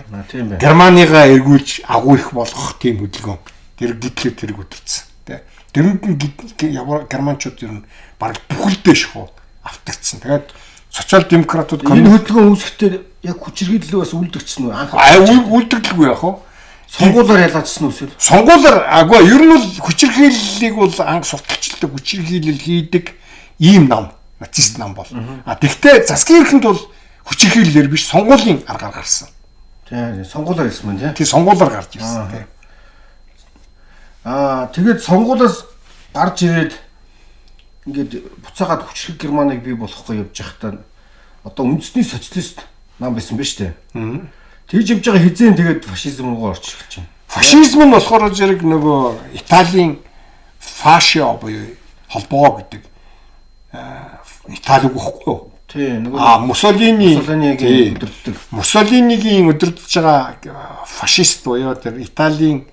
Германыгаа эргүүлж агуу их болгох тийм хөдөлгөөн тэр Гитлер тэрэг өдөрцсөн тий. Тэрэнд нь германчууд ер нь бараг бүхэлдээ шахуу автагдсан. Тэгээд социал демократууд энэ хөдөлгөөн үүсгэхдээ яг хүчирхийлэл бас үлдэгдсэн үү? Анх үлдэгдэлгүй яах вэ? Сонгуулиар ялгаажсан үү эсвэл? Сонгуулиар агуу ер нь бол хүчирхийллийг бол анх сурталчилдаг, хүчирхийлэл хийдэг ийм нам, нацист нам бол. А тэгтээ засгийн эрхэнд бол хүчирхийллээр биш сонгуулийн аргаар гарсан. Тийм, сонгуулиар ирсэн мөн тий. Тий, сонгуулиар гарч ирсэн тий. Аа, тэгээд сонгуулиас гарч ирээд ингээд буцаагаад хүчрхэг Германыг бий болохгүй явж байхдаа одоо үндэсний социалист нам байсан ба штэ. Тэгж явж байгаа хизээн тэгээд фашизм руу орж эхэлж байна. Фашизм нь болохоор зэрэг нөгөө Италийн фашио буюу холбоо гэдэг Итали үг байхгүй юу? Тий, нөгөө Муссолинигийн өдөрддөг. Муссолинигийн өдөрдөж байгаа фашист буюу тэр Италийн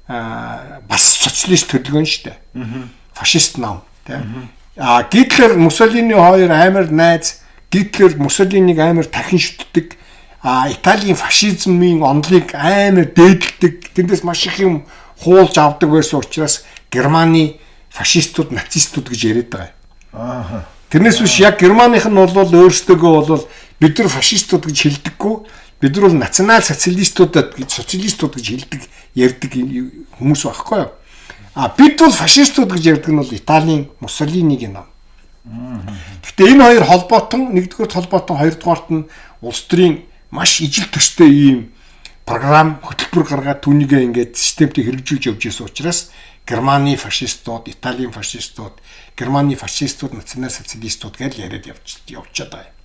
бас социалист хөдөлгөөн шүү дээ. Фашист нам тий. А Гитлер Муссолини хоёр амар найз, Гитлер Муссолинийг амар дахин шүтдэг. А Италийн фашизмын онолыг амар дээдэлдэг. Тэндээс маш их юм хуулж авдаг байсан учраас Германы фашистууд, нацистууд гэж яриад байгаа. Аа. Тэрнээс биш яг Германых нь бол өөрсдөө бол бид нар фашистууд гэж хэлдэггүй. Бид нар бол национал социалистуудад гэж социалистууд гэж хэлдэг, ярьдаг хүмүүс байхгүй юу? А бид бол фашистууд гэж ярьдаг нь бол Италийн Муссолинигийн нам. Гэхдээ энэ хоёр холбоотон, нэгдүгээр холбоотон, хоёрдугаарт нь улс төрийн маш ижил төстэй ийм програм хөтөлбөр гаргаад түүнийгээ ингээд системтэй хэрэгжүүлж явж исэн учраас Германы фашистууд, Италийн фашистууд, Германы фашистууд, национал социалистууд гэж яриад явчихад байгаа юм.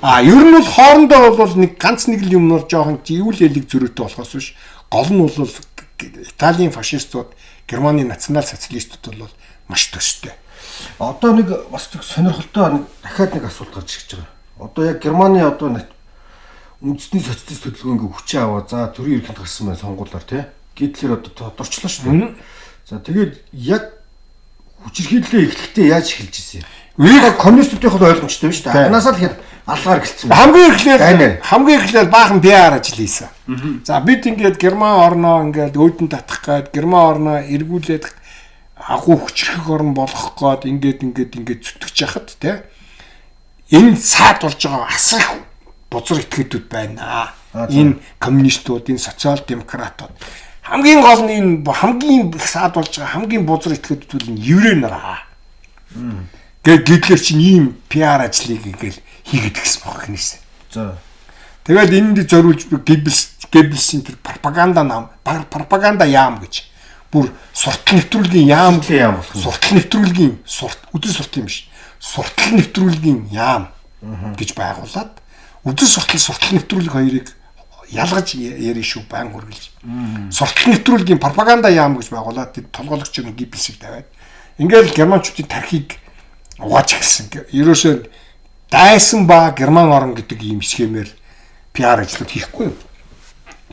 Аа, ер нь бол хоорондоо бол нэг ганц нэг л юмноор жоохон живүүл ялыг зөрүүтэй болохоос биш гол нь бол Италийн фашистууд, Германы национал социалистууд бол маш төстэй. Одоо нэг бас сонирхолтой нэг дахиад нэг асуулт гарч ирж байгаа. Одоо яг Германы одоо үндэсний социалист хөдөлгөөн ингээ хүчээ аваа. За төрийн эрхэнд гарсан байна сонгуулиар тий. Гитлер одоо тодорчлоо шүү дээ. За тэгээд яг хүчирхийллээ эхлэхдээ яаж эхэлж ирсэн юм? Үеийг коммунистуудын бол ойлгомжтой биш үү? Анхнаасаа л хэд алгаар эхэлсэн. Хамгийн эхлээд баахан PR ажил хийсэн. За бид ингээд Герман орноо ингээд өөдөн татах гээд Герман орноо эргүүлээд агуу хүчрэх орн болгох гээд ингээд зүтгэж яхад тий. Энэ саад болж байгаа асар их бузар этгээдүүд байна. Энэ коммунистууд, энэ социал демократууд хамгийн гол нь энэ хамгийн их саад болж байгаа хамгийн бузар этгээдүүд бол энэ еврей нар аа. Гэ Гитлер чинь ийм PR ажлыг ингээл хийгээд гисэн баг хнээс. За. Тэгэл энэнд зориулж Геббелсийн тэр пропаганда нам, пропаганда яам гэж бүр суртал нэвтрүүлгийн яам болох. Суртал нэвтрүүлгийн үдэн суртал юм биш. Суртал нэвтрүүлгийн яам гэж байгуулад үдэн суртал нэвтрүүлэг хоёрыг ялгаж ярина шүү байн үргэлж. Суртал нэвтрүүлгийн пропаганда яам гэж байгуулад тэд толгойлогч юм Геббелсийг тавиад ингээл германчуудын тархийг угааж эхэлсэн. Ерөөсөө дайсан ба герман орн гэдэг ийм схемээр PR ажлууд хийхгүй юу?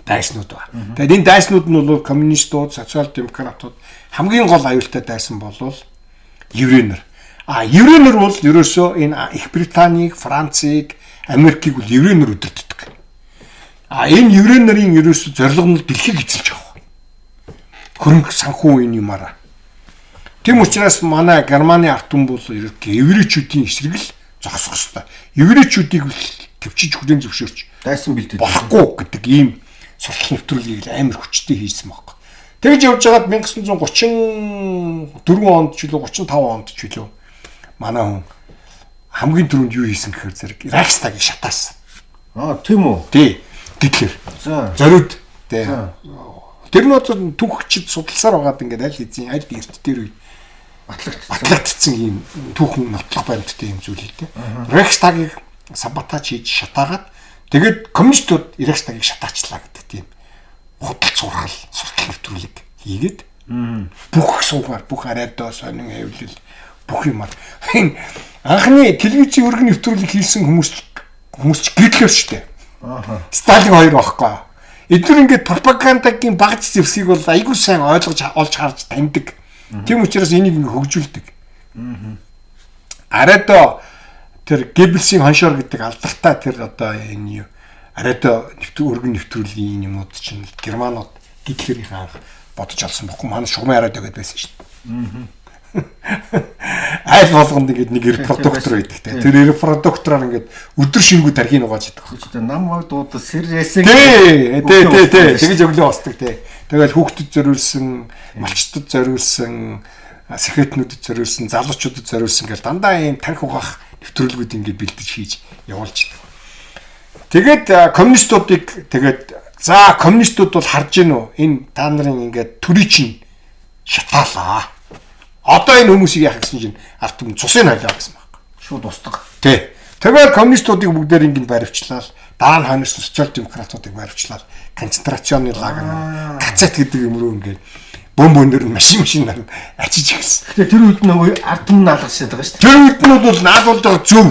Дайснууд ба. Тэгээд энэ дайснууд нь бол коммунистууд, социал демократууд хамгийн гол аюултай дайсан болвол еврей нар. А еврей нар бол ерөөсөө энэ Их Британийг, Францыг, Америкийг бол еврей нар өдөртдөг. А энэ еврей нарын ерөөсөө зорилго нь дэлхийг эзэлж авах. Хөрөнгө санхүү энэ юмараа. Тийм учраас манай Германы ард түмэн бол еврейчүүдийн эсрэг л зогсох ёстой. Еврейчүүдийг төвчиж хүлээн зөвшөөрч дайсан бэлдээд болохгүй гэдэг ийм суртал нэвтрүүлгийг амар хүчтэй хийсэн байхгүй. Тэгж явж байгаад 1934 онд ч үлээ 35 онд ч үлээ манай хүн хамгийн түрүүнд юу хийсэн гэхээр зэрэг Райхстагийг шатаасан. Аа, тийм үү? Тий. Гитлер. За. Зориуд. Тий. Тэр нь одоо түүхчид судалсаар байгаад ингээд аль хэзээ аль эрт дээр үед батлагдсан ийм түүхэн нотлох баримттай юм зүйл л дээ. Рейхстагийг саботаж хийж шатаагаад тэгээд коммунистууд Рейхстагийг шатаачлаа гэдэг тийм худал цуурхал суртал нэвтрүүлэг хийгээд бүх суугаар бүх арайдоо сонин хэвлэл бүх юмар энэ анхны телевизийн өргөн нэвтрүүлэг хийсэн хүмүүс ч Гитлер шүү дээ. Ааха. Сталин хоёр байхгүй. Эдгээр ингээд пропагандагийн багц зэвсгийг бол айгүй сайн ойлгож олж харж таньдаг. Тийм учраас энийг ингээ хөгжүүлдэг. Арайдоо тэр Геббелсийн хоншоор гэдэг алдартай тэр одоо энэ юу арайдоо өргөн нэвтрүүлгийн юмнууд чинь германууд Гитлерийн анх бодож олсон бохгүй. Манай шугамын арайдоо гэдээ байсан шүү дээ. Айл болгонд ингээд нэг репродуктор байдаг те. Тэр репродуктороор ингээд өдөр шингүү тархийг угааж идэх. Нам дуудаа сэрээсэн. Тий, тий, тий, тий. Тэгэж өглөө босдог те. Тэгэл хүүхдэд зориулсан, малчтад зориулсан, сэхэтнүүдэд зориулсан, залуучуудад зориулсан гэл дандаа ийм тархи угаах нэвтрүүлгүүд ингээд бэлдэж хийж явуулж идэг. Тэгээд коммунистуудыг тэгээд за коммунистууд бол харж гин үү? Энэ та нарын ингээд төрий чинь шатаалаа. Одоо энэ хүмүүсийг яах гэсэн чинь ард түмэн цусыг хайлаа гэсэн баг. Шууд устдаг. Тий. Тэгэл коммунистуудыг бүгдээр ингэж баривчлал, дараа нь хойноос социал демократуудыг баривчлал, концентрационны лагер, кацет гэдэг юм руу ингээд бөм бөөндөр нь машинаар ачиж эхэлсэн. Гэтэ тэр үед нөгөө ард түмэн наалгах шээ байгаа шүү дээ. Тэр үед нь бол наадуулж байгаа зөв.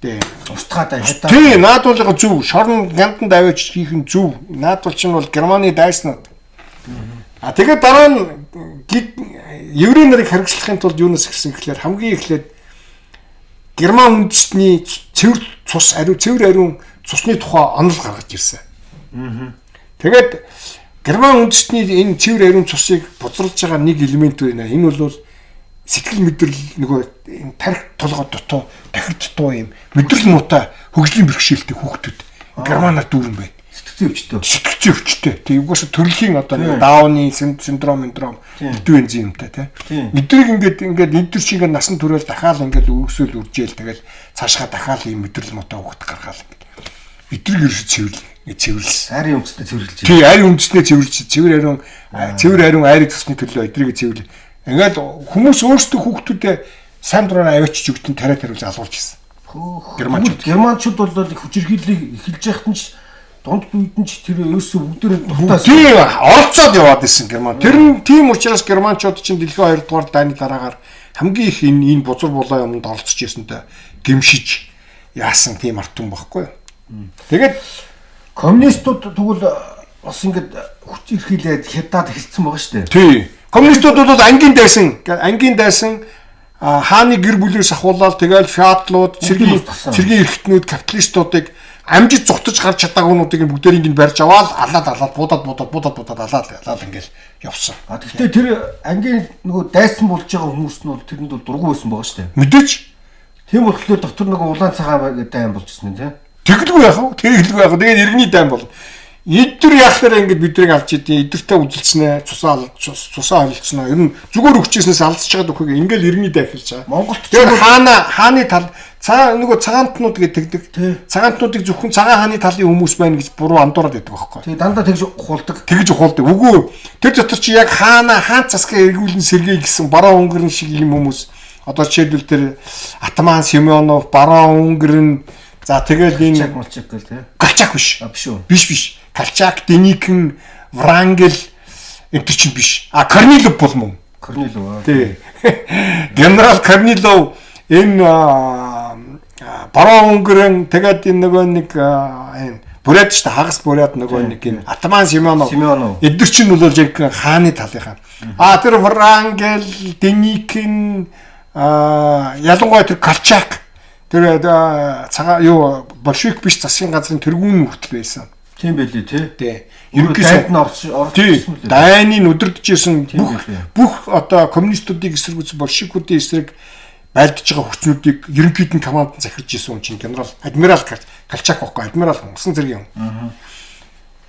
Тий. Устгаад хятаа. Тий, наадуулж байгаа зөв. Шорон гяндан даваач хийх нь зөв. Наадуул чинь бол Германы дайснууд. А тэгээд дараа нь еврей нарыг хэрэгжлэхийн тулд юунаас эхэлсэн гэхлээр хамгийн эхлээд герман үндэстний цэвэр цус ариун цэвэр ариун цусны тухай онол гаргаж ирсэн. Тэгээд герман үндэстний энэ цэвэр ариун цусыг бузралж байгаа нэг элемент байна. Энэ бол сэтгэл мэдрэл нөгөө энэ тарих толгой дутуу, тахир дутуу юм мэдрэл муутай хөгжлийн бэрхшээлтэй хүүхдүүд германаар дүүрэн байна. Сэтгцэн өвчтөй. Сэтгцэн өвчтөй. Тэг угаасаа төрөлхийн одоо нэг Дауны синдром битүү энзим юмтай тий. Эдрийг ингээд эдгэр шиг насан туршид дахиад ингээд өргөсөөл үржээл тэгэл цаашгаа дахиад ийм мэдрэл муутай хүүхд гаргаал ингээд. Эдрийг ерөөсө цэвэрлсэн. Ариун үндэстнээ цэвэрлж. Тий, ариун үндэстнээ цэвэрлж, цэвэр ариун айрыг цусны төлөө эдрийг цэвэрлээ. Ингээд хүмүүс өөрсдөө хүүхдүүдээ сайн дураараа аваачиж өгдөн тариа тариулж алуулж ирсэн. Германчууд. Германчууд бол их хүчирхийллийг эхэлж яхад нь ч дунд үед нь ч тэр ерөөсөө бүгдээр дуртай. Тийм, оролцоод яваад исэн герман. Тэр нь тийм учраас германчууд чинь дэлхийн 2 дугаар дайны дараагаар хамгийн их энэ бузар булаа юмд оролцож ирсэнтэй гимшиж яасан тийм ард түмэн багхгүй юу. Тэгээд коммунистууд тэгвэл бас ингээд хүч эрхийлээд хятад эхэлсэн байгаа шүү дээ. Тий. Коммунистууд бол ангийн дайсан хааны гэр бүлээс ахуулаад тэгэл феодлууд, цэргийн эрхтнүүд, капиталистуудыг амжиж зугтаж гарч чадаагүйнуудыг бүгдээрийг нь барьж аваад алаад буудаад алаад ингээл явсан. А тэгвэл тэр ангийн нөгөө дайсан болж байгаа хүмүүс нь бол тэрэнд бол дургүй байсан байгаа шүү дээ. Мэдээж. Тийм болохоор дотор нөгөө улаан цагаан дайн болж ирсэн тийм. Тэгэлгүй яах вэ? Тэгэлгүй яах вэ? Тэгээд иргэний дайн болно. Эдгэр яахлаараа ингээд бидрийг алж идэв. Эдгэртэй үзэлцэнэ, цусаа холилцсноо. Ер нь зүгээр өгчээснээс алдчихж байгаа дөхөг ингээл иргэний дайн эхэлж байгаа. Монголд тэр хааны тал нөгөө цагаантнууд гэдэг тэгдэг. Цагаантнуудыг зөвхөн цагаан хааны талын хүмүүс байна гэж буруу андуураад байдаг байхгүй. Тэгээ дандаа тэгж ухуулдаг. Тэгж ухуулдаг. Үгүй. Тэр дотор чи яг хаан засгийн эргүүлэн сэргэе гэсэн баруун өнгөрн шиг юм хүмүүс. Одоо жишээлбэл тэр Атаман Семенов, баруун өнгөрн, за тэгэл энэ Малчак гэл тий. Колчак биш. А биш үү? Биш. Колчак, Деникин, Врангел энэ төр чинь биш. А Корнилов бол мөн. Корнилов. Тий. Генерал Корнилов энэ баруун өнгөрөн тэгээд энэ нөгөө нэг энэ бурят шүү дээ, хагас бурят нөгөө нэг энэ Атаман Семенов. Эдгэр чинь бол яг хааны талынхаа. А тэр Врангел, Деникин, ялангуяа тэр Колчак тэр цагаан юу большевик биш засгийн газрын тэргүүн хүртэл байсан. Тийм байлээ тий. Тий. Ерөнхийдөө дайнд нь орчихсон мөлий. Дайны өдөрдөж исэн бүх одоо коммунистуудыг эсэргүүцсэн, большевикүүдийн эсрэг Байлдаж байгаа хүчнүүдийг ерөнхийд нь команд захирч исэн хүн чинь генерал адмирал Колчак байхгүй, адмирал усан цэргийн хүн.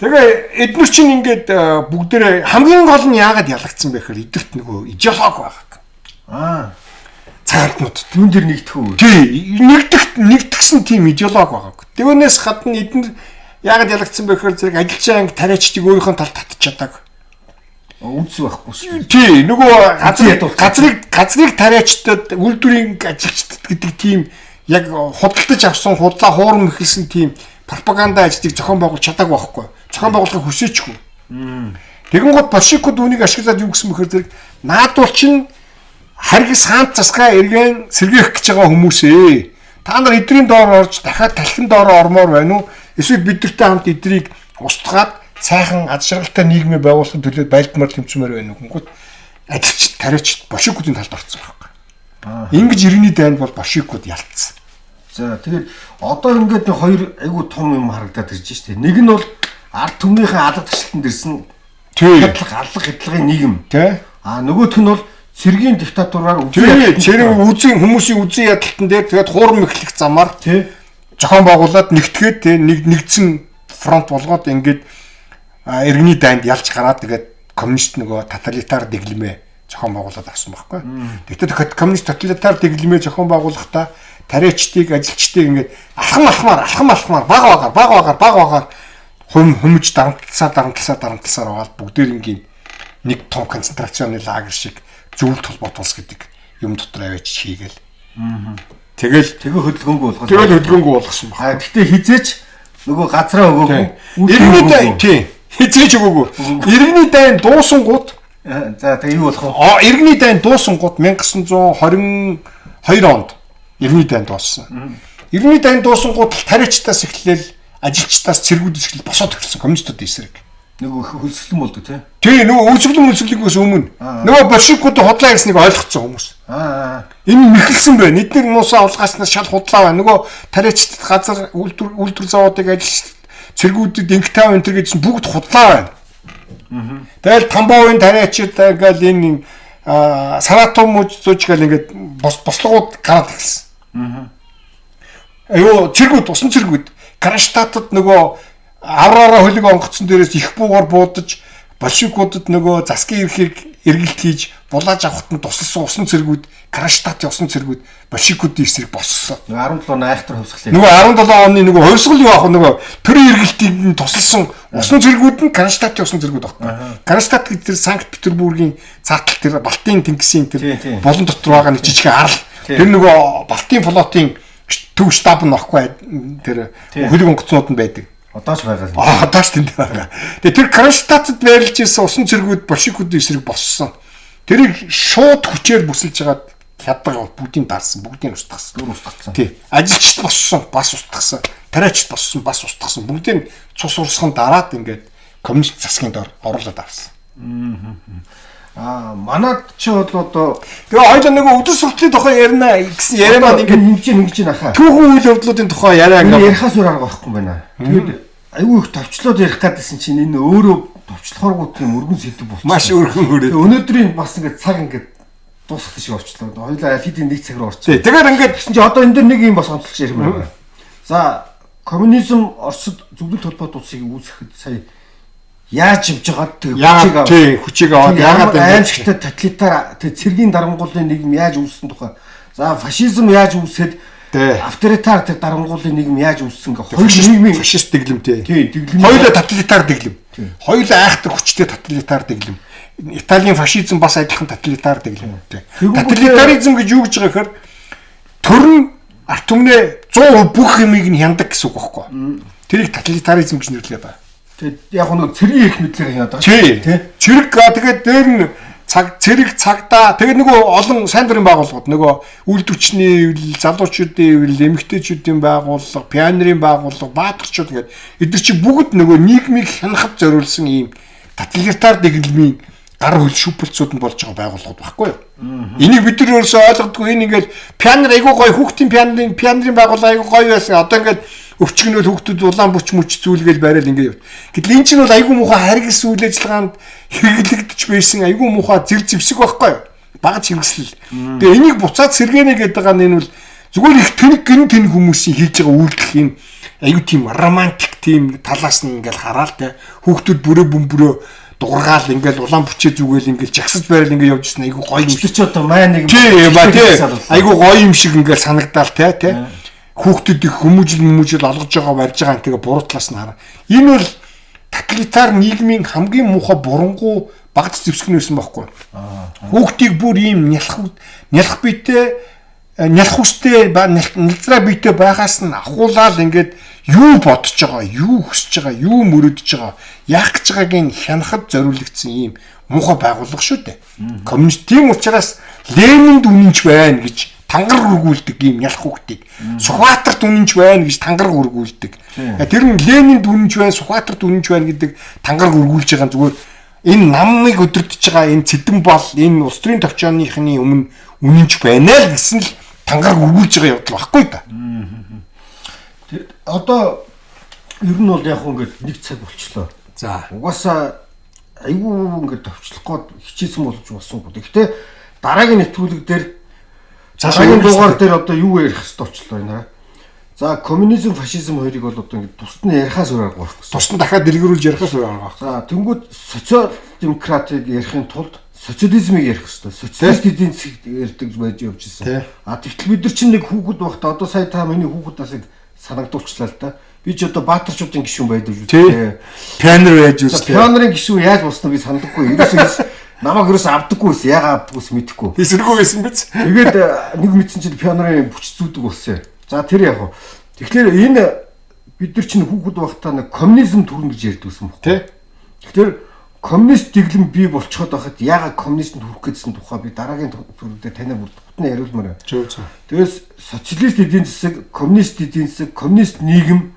Тэгээ эднэр чинь ингээд бүгдээрээ хамгийн гол нь яагаад ялагдсан бэ гэхээр эдгэрт нөгөө идеологи байгаа. Цагаатнууд түн дээр нэгдэх үү? Тий, нэгдгсэн тийм идеологи байгаа. Тэгвнээс гадна эднэр яагаад ялагдсан бэ гэхээр зэрэг ажилчин анги тариачдыг өөрийнхөө талд татчих чадаагүй. Үнс байхгүй шүү. Тий, нөгөө газрыг тариачдад үйлдвэрийн ажилчдад гэдэг тийм яг худалдаж авсан худлаа хуурам эхэлсэн тийм пропаганда ажлыг зохион байгуулж чадаагүй байхгүй. Зохион байгуулахыг хүсээчгүй. Тэгэнгүүт большевикууд үүнийг ашиглаад юу гэсэн бэхээр зэрэг наадвал чинь харгас хаант засгаа эргэн сэргээх гэж байгаа хүмүүсээ. Та нар эдрийн доор орж дахиад талхин доор ормоор байна уу? Эсвэл бидэртэй хамт эдрийг устгаад сайхан аз жаргалтай нийгмээ байгуулахын төлөө байлдмаар тэмцмээр байна уу гингүүт ажилчид тариачид большевикүүдийн талд орсон байхгүй. Ингэж иргэний дайнд бол большевикүүд ялцсан. За тэгээд одоо ингээд хоёр айгүй том юм харагдаад ирж штэ. Нэг нь бол ард түмнийхээ алга ташлтанд ирсэн алга хятлагын нийгэм. Тэ. А нөгөөх нь бол цэргийн диктатураар үзэн үзэн хүмүүсийн үзэн ядалтан дээр тэгээд хуурам эхлэх замаар зохион байгуулад нэгтгээд нэгдсэн фронт болгоод ингээд иргэний дайнд ялж гараад тэгээд коммунист нөгөө тоталитар дэглэмээ зохион байгуулад авсан байхгүй. Тэгтээ коммунист тоталитар дэглэмээ зохион байгуулахдаа тариачдыг ажилчдыг ингээд алхам алхмаар баг багаар хүмж дарамтласаар аваад бүгдээр ингээд нэг том концентрационы лагер шиг зөвлөлт холбоот улс гэдэг юм дотор аваач хийгээл. Тэгэл тэгээ хөдөлгөөнгөө болгосон. Тэгэл хөдөлгөөнгөө болгосон байна. Гэхдээ хизээч нөгөө газраа өгөөгүй. Иргэний дайн тий. Хизээч өгөөгүй. Иргэний дайн дуусангууд за тэгээ юу болох вэ? Иргэний дайн дуусангууд 1922 онд иргэний дайн дууссан. Иргэний дайн дуусангууд тариачдаас эхлээл ажилчдаас цэргүүдээс эхлээл босоод эхэлсэн коммунистуудын эсрэг. Нөгөө хөлсгөлэн болдог тий. Тий, нөгөө хөлсгөлэн мөлсгөлөнгөөс өмнө. Нөгөө большевикүүд худлаа ярьсныг ойлгоцсон хүмүүс. Энэ мэхэлсэн байна. Эдгээр муусаа улгааснаас шал худлаа байна. Нөгөө тариачдад газар үйлдвэр завуудыг ажилчдад цэргүүдэд ингтав энэ төр гэсэн бүгд худлаа байна. Тэгэл Тамбовын тариачид ингээл энэ Саратов мужид зууж гал ингээд бослогууд гараад эхэлсэн. Аюу цэргүүд усан цэргүүд Кронштадтад нөгөө Аврора хөлөг онгоцсон дээрээс их буугаар буудаж большевикуудад нөгөө засгийн эрхийг эргэлт хийж булааж авахт нь тусалсан усан цэргүүд Кронштадтын усан цэргүүд большевикүүдийн эсрэг боссон. Нөгөө 17 оны айхтар хувьсгалыг. Нөгөө 17 оны нөгөө хувьсгал юу аах вэ? Нөгөө төрийн эргэлтийг нь тусалсан усан цэргүүд нь Кронштадтын усан цэргүүд багтана. Кронштадт гэдэг тэр Санкт Петербургийн цаатал тэр Балтийн тэнгисийн тэр булан дотор байгаа нэг жижиг арал. Тэр нөгөө Балтийн флотын төв штаб нь баггүй тэр хөлөг онгоцнууд нь байдаг. Одоо ч байгаа. Одоо ч тэнд байгаа. Тэгээ тэр Кронштадтад байрлаж ирсэн усан цэргүүд большевикүүдийн эсрэг боссон. Тэрийг шууд хүчээр бүсэлж хагаад хядаг бүгдийг дарсан, бүгдийг устгасан. Дүр устгацсан. Тий. Ажилчид боссон, бас устгасан. Тариачид боссон, бас устгасан. Бүгдийг цус урсган дараад ингээд коммунист засгийн дор оруулаад авсан. Манад чи бол одоо тэгээ хоёул нөгөө өдөр суртлын тухай ярина гэсэн яриа маань ингээд ингэж нахаа. Түүхэн үйл явдлуудын тухай яриа ингээд ярихаас өөр арга байхгүй байна. Тэгээд айгүй их товчлоод ярих гэдсэн чинь энэ өөрөө товчлохооргүй тийм өргөн сэдв болчихсон. Маш өргөн өрөө. Өнөөдрийн бас ингээд цаг ингээд дуусах шиг орчлоо. Хоёулаа аль хэдийн нэг цаг руу орсон. Тэгэхээр ингээд гэсэн чи одоо энэ дэр нэг юм бас онцолж ярих юм байна. За коммунизм Оросд зөвлөлт холбоот улсыг үүсгэхэд сая яаж явж байгаад тэг хүчийг аваад яагаад аимшигтай тоталитар тэг цэргийн дарангуулын нийгэм яаж үүссэн тухай. За фашизм яаж үүсээд авторитар тэг дарангуулын нийгэм яаж үүссэн гэх хоёр нийгмийн фашист дэглэм тий. Дэглэм. Хоёулаа тоталитар дэглэм. Хоёулаа айхтар хүчтэй тоталитар дэглэм. Италийн фашизм бас адилхан тоталитар дэглэм тий. Тоталитаризм гэж юу гэж байгаа гэхээр төр нь ард түмнээ 100% бүх юмыг нь хяндаг гэсэн үг байхгүй. Тэрийг тоталитаризм гэж нэрлэдэг байна. Тэгээд яг нөгөө цэргийн эрх мэдлээр хянаад байгаа. Тий. Цэрэг тэгээд дээр нь цэрэг цагдаа тэгээд нөгөө олон сайн дурын байгууллагууд нөгөө үйлдвэрчний хэвлэл, залуучуудын хэвлэл, эмэгтэйчүүдийн байгууллага, пионерын байгууллага, баатарчууд гэдэг эдгээр чи бүгд нөгөө нийгмийг хянахад зориулсан ийм тоталитар дэглэмийн гар хөл шүпэлцүүд нь болж байгаа байгууллагууд байхгүй юу? Энийг бид нар өөрсөө ойлгодгүй. Энэ ингээд пионер айгуу гоё хүүхдийн пионерын байгууллага айгуу гоё байсан. Одоо ингээд өвчгөнөөл хүүхдүүд улаан бүч мүч зүйлгээл барайл ингээд яв. Гэтэл энэ чинь бол айгуу муухай харгас үйл ажиллагаанд хэрэглэгдэж байсан айгуу муухай зэр зэвсэг байхгүй юу? Багц хэрэгсэл. Тэгээ энийг буцаад сэргэнэ гэдэг байгаа нь энэ бол зүгээр их тэнэг гин тэнэг хүмүүсийн хийж байгаа үйлдэл энэ аюу тийм романтик тийм талаас нь ингээл хараал те. Хүүхдүүд бүрээ бөмбөрөө дуургаал ингээл улаан бүчээ зүгээл ингээл жагсаж байрал ингээл явж ирсэн айгу гоё юм шиг. Чи одоо маа нэг айгу гоё юм шиг ингээл санагдаал те те. Хүүхдүүд их хүмүүжил хүмүүжил олгож байгаа барьж байгаа тэгээ буруу талаас нь хараа. Энэ бол тоталитар нийгмийн хамгийн муухай бурангу багц зэвсгэн байсан байхгүй. Хүүхдийг бүр ийм нялх биетэй нялх хүстэй ба нялзраа биетэй байхаас нь ахуулаад ингээд юу бодож байгаа, юу хүсэж байгаа, юу мөрөдөж байгаа, яах гэж байгааг нь хянахад зориулагдсан ийм муухай байгууллага шүү дээ. Коммунист тийм учраас Ленинд үнэнч байна гэж тангар өргүүлдэг ийм нялх хүүхдийг. Сүхбаатарт үнэнч байна гэж тангар өргүүлдэг. Тэр нь Ленинд үнэнч байна, Сүхбаатарт үнэнч байна гэдэг тангар өргүүлж байгаа нь зүгээр энэ намыг өдөртөж байгаа энэ цэдэн бол энэ улс төрийн товчооныхны өмнө үнэнч байна л гэсэн л тангаар өргүүлж байгаа явдал багхгүй да. Одоо ер нь бол яг ингээд нэг цаг болчлоо. За угаасаа айгүй ингээд товчлох гээд хичээсэн болж болсонгүй. Гэхдээ дараагийн нэвтрүүлэг дээр дараагийн дугаар дээр одоо юу ярих хэрэгтэй болчлоо энэ. За коммунизм фашизм хоёрыг бол одоо ингээд тусад нь ярихаас өөр арга байхгүй. Тусад нь дахиад дэлгэрүүлж ярихаас өөр арга байхгүй. За тэнгууд социал демократыг ярихын тулд социализмыг ярих хэрэгтэй. Социалист эдийн засгийг ярьдаг байж явж ирсэн. А тэгтэл бид нар чинь нэг хүүхэд байхдаа одоо сая та миний хүүхэд насыг санагдуулчлаа л да. Би ч одоо баатарчуудын гишүүн байдаг шүү дээ. Пионер байж үзлээ. Пионерын гишүүн яаж болсноо би санадаггүй. Ерөөсөө намайг ерөөсөө авдаггүй байсан. Яагаад авдаггүйс мэдэхгүй. Эсэргүй байсан биз? Тэгээд нэг мэдсэн чинь пионерын хүч зүүдэг болсон. За тэр яг хөө. Тэгэхээр энэ бид нар чинь хүүхэд байхдаа нэг коммунизм төрнө гэж ярьдаг байсан байхгүй. Тэгэхээр коммунист дэглэм бий болцоход байхад яагаад коммунизмд хүрэх гэсэн тухай би дараагийн төрөлдөө танай бүр тутна яриулмаар байна. Зөв зөв. Тэгээс социалист эдийн засаг, коммунист эдийн засаг, коммунист нийгэм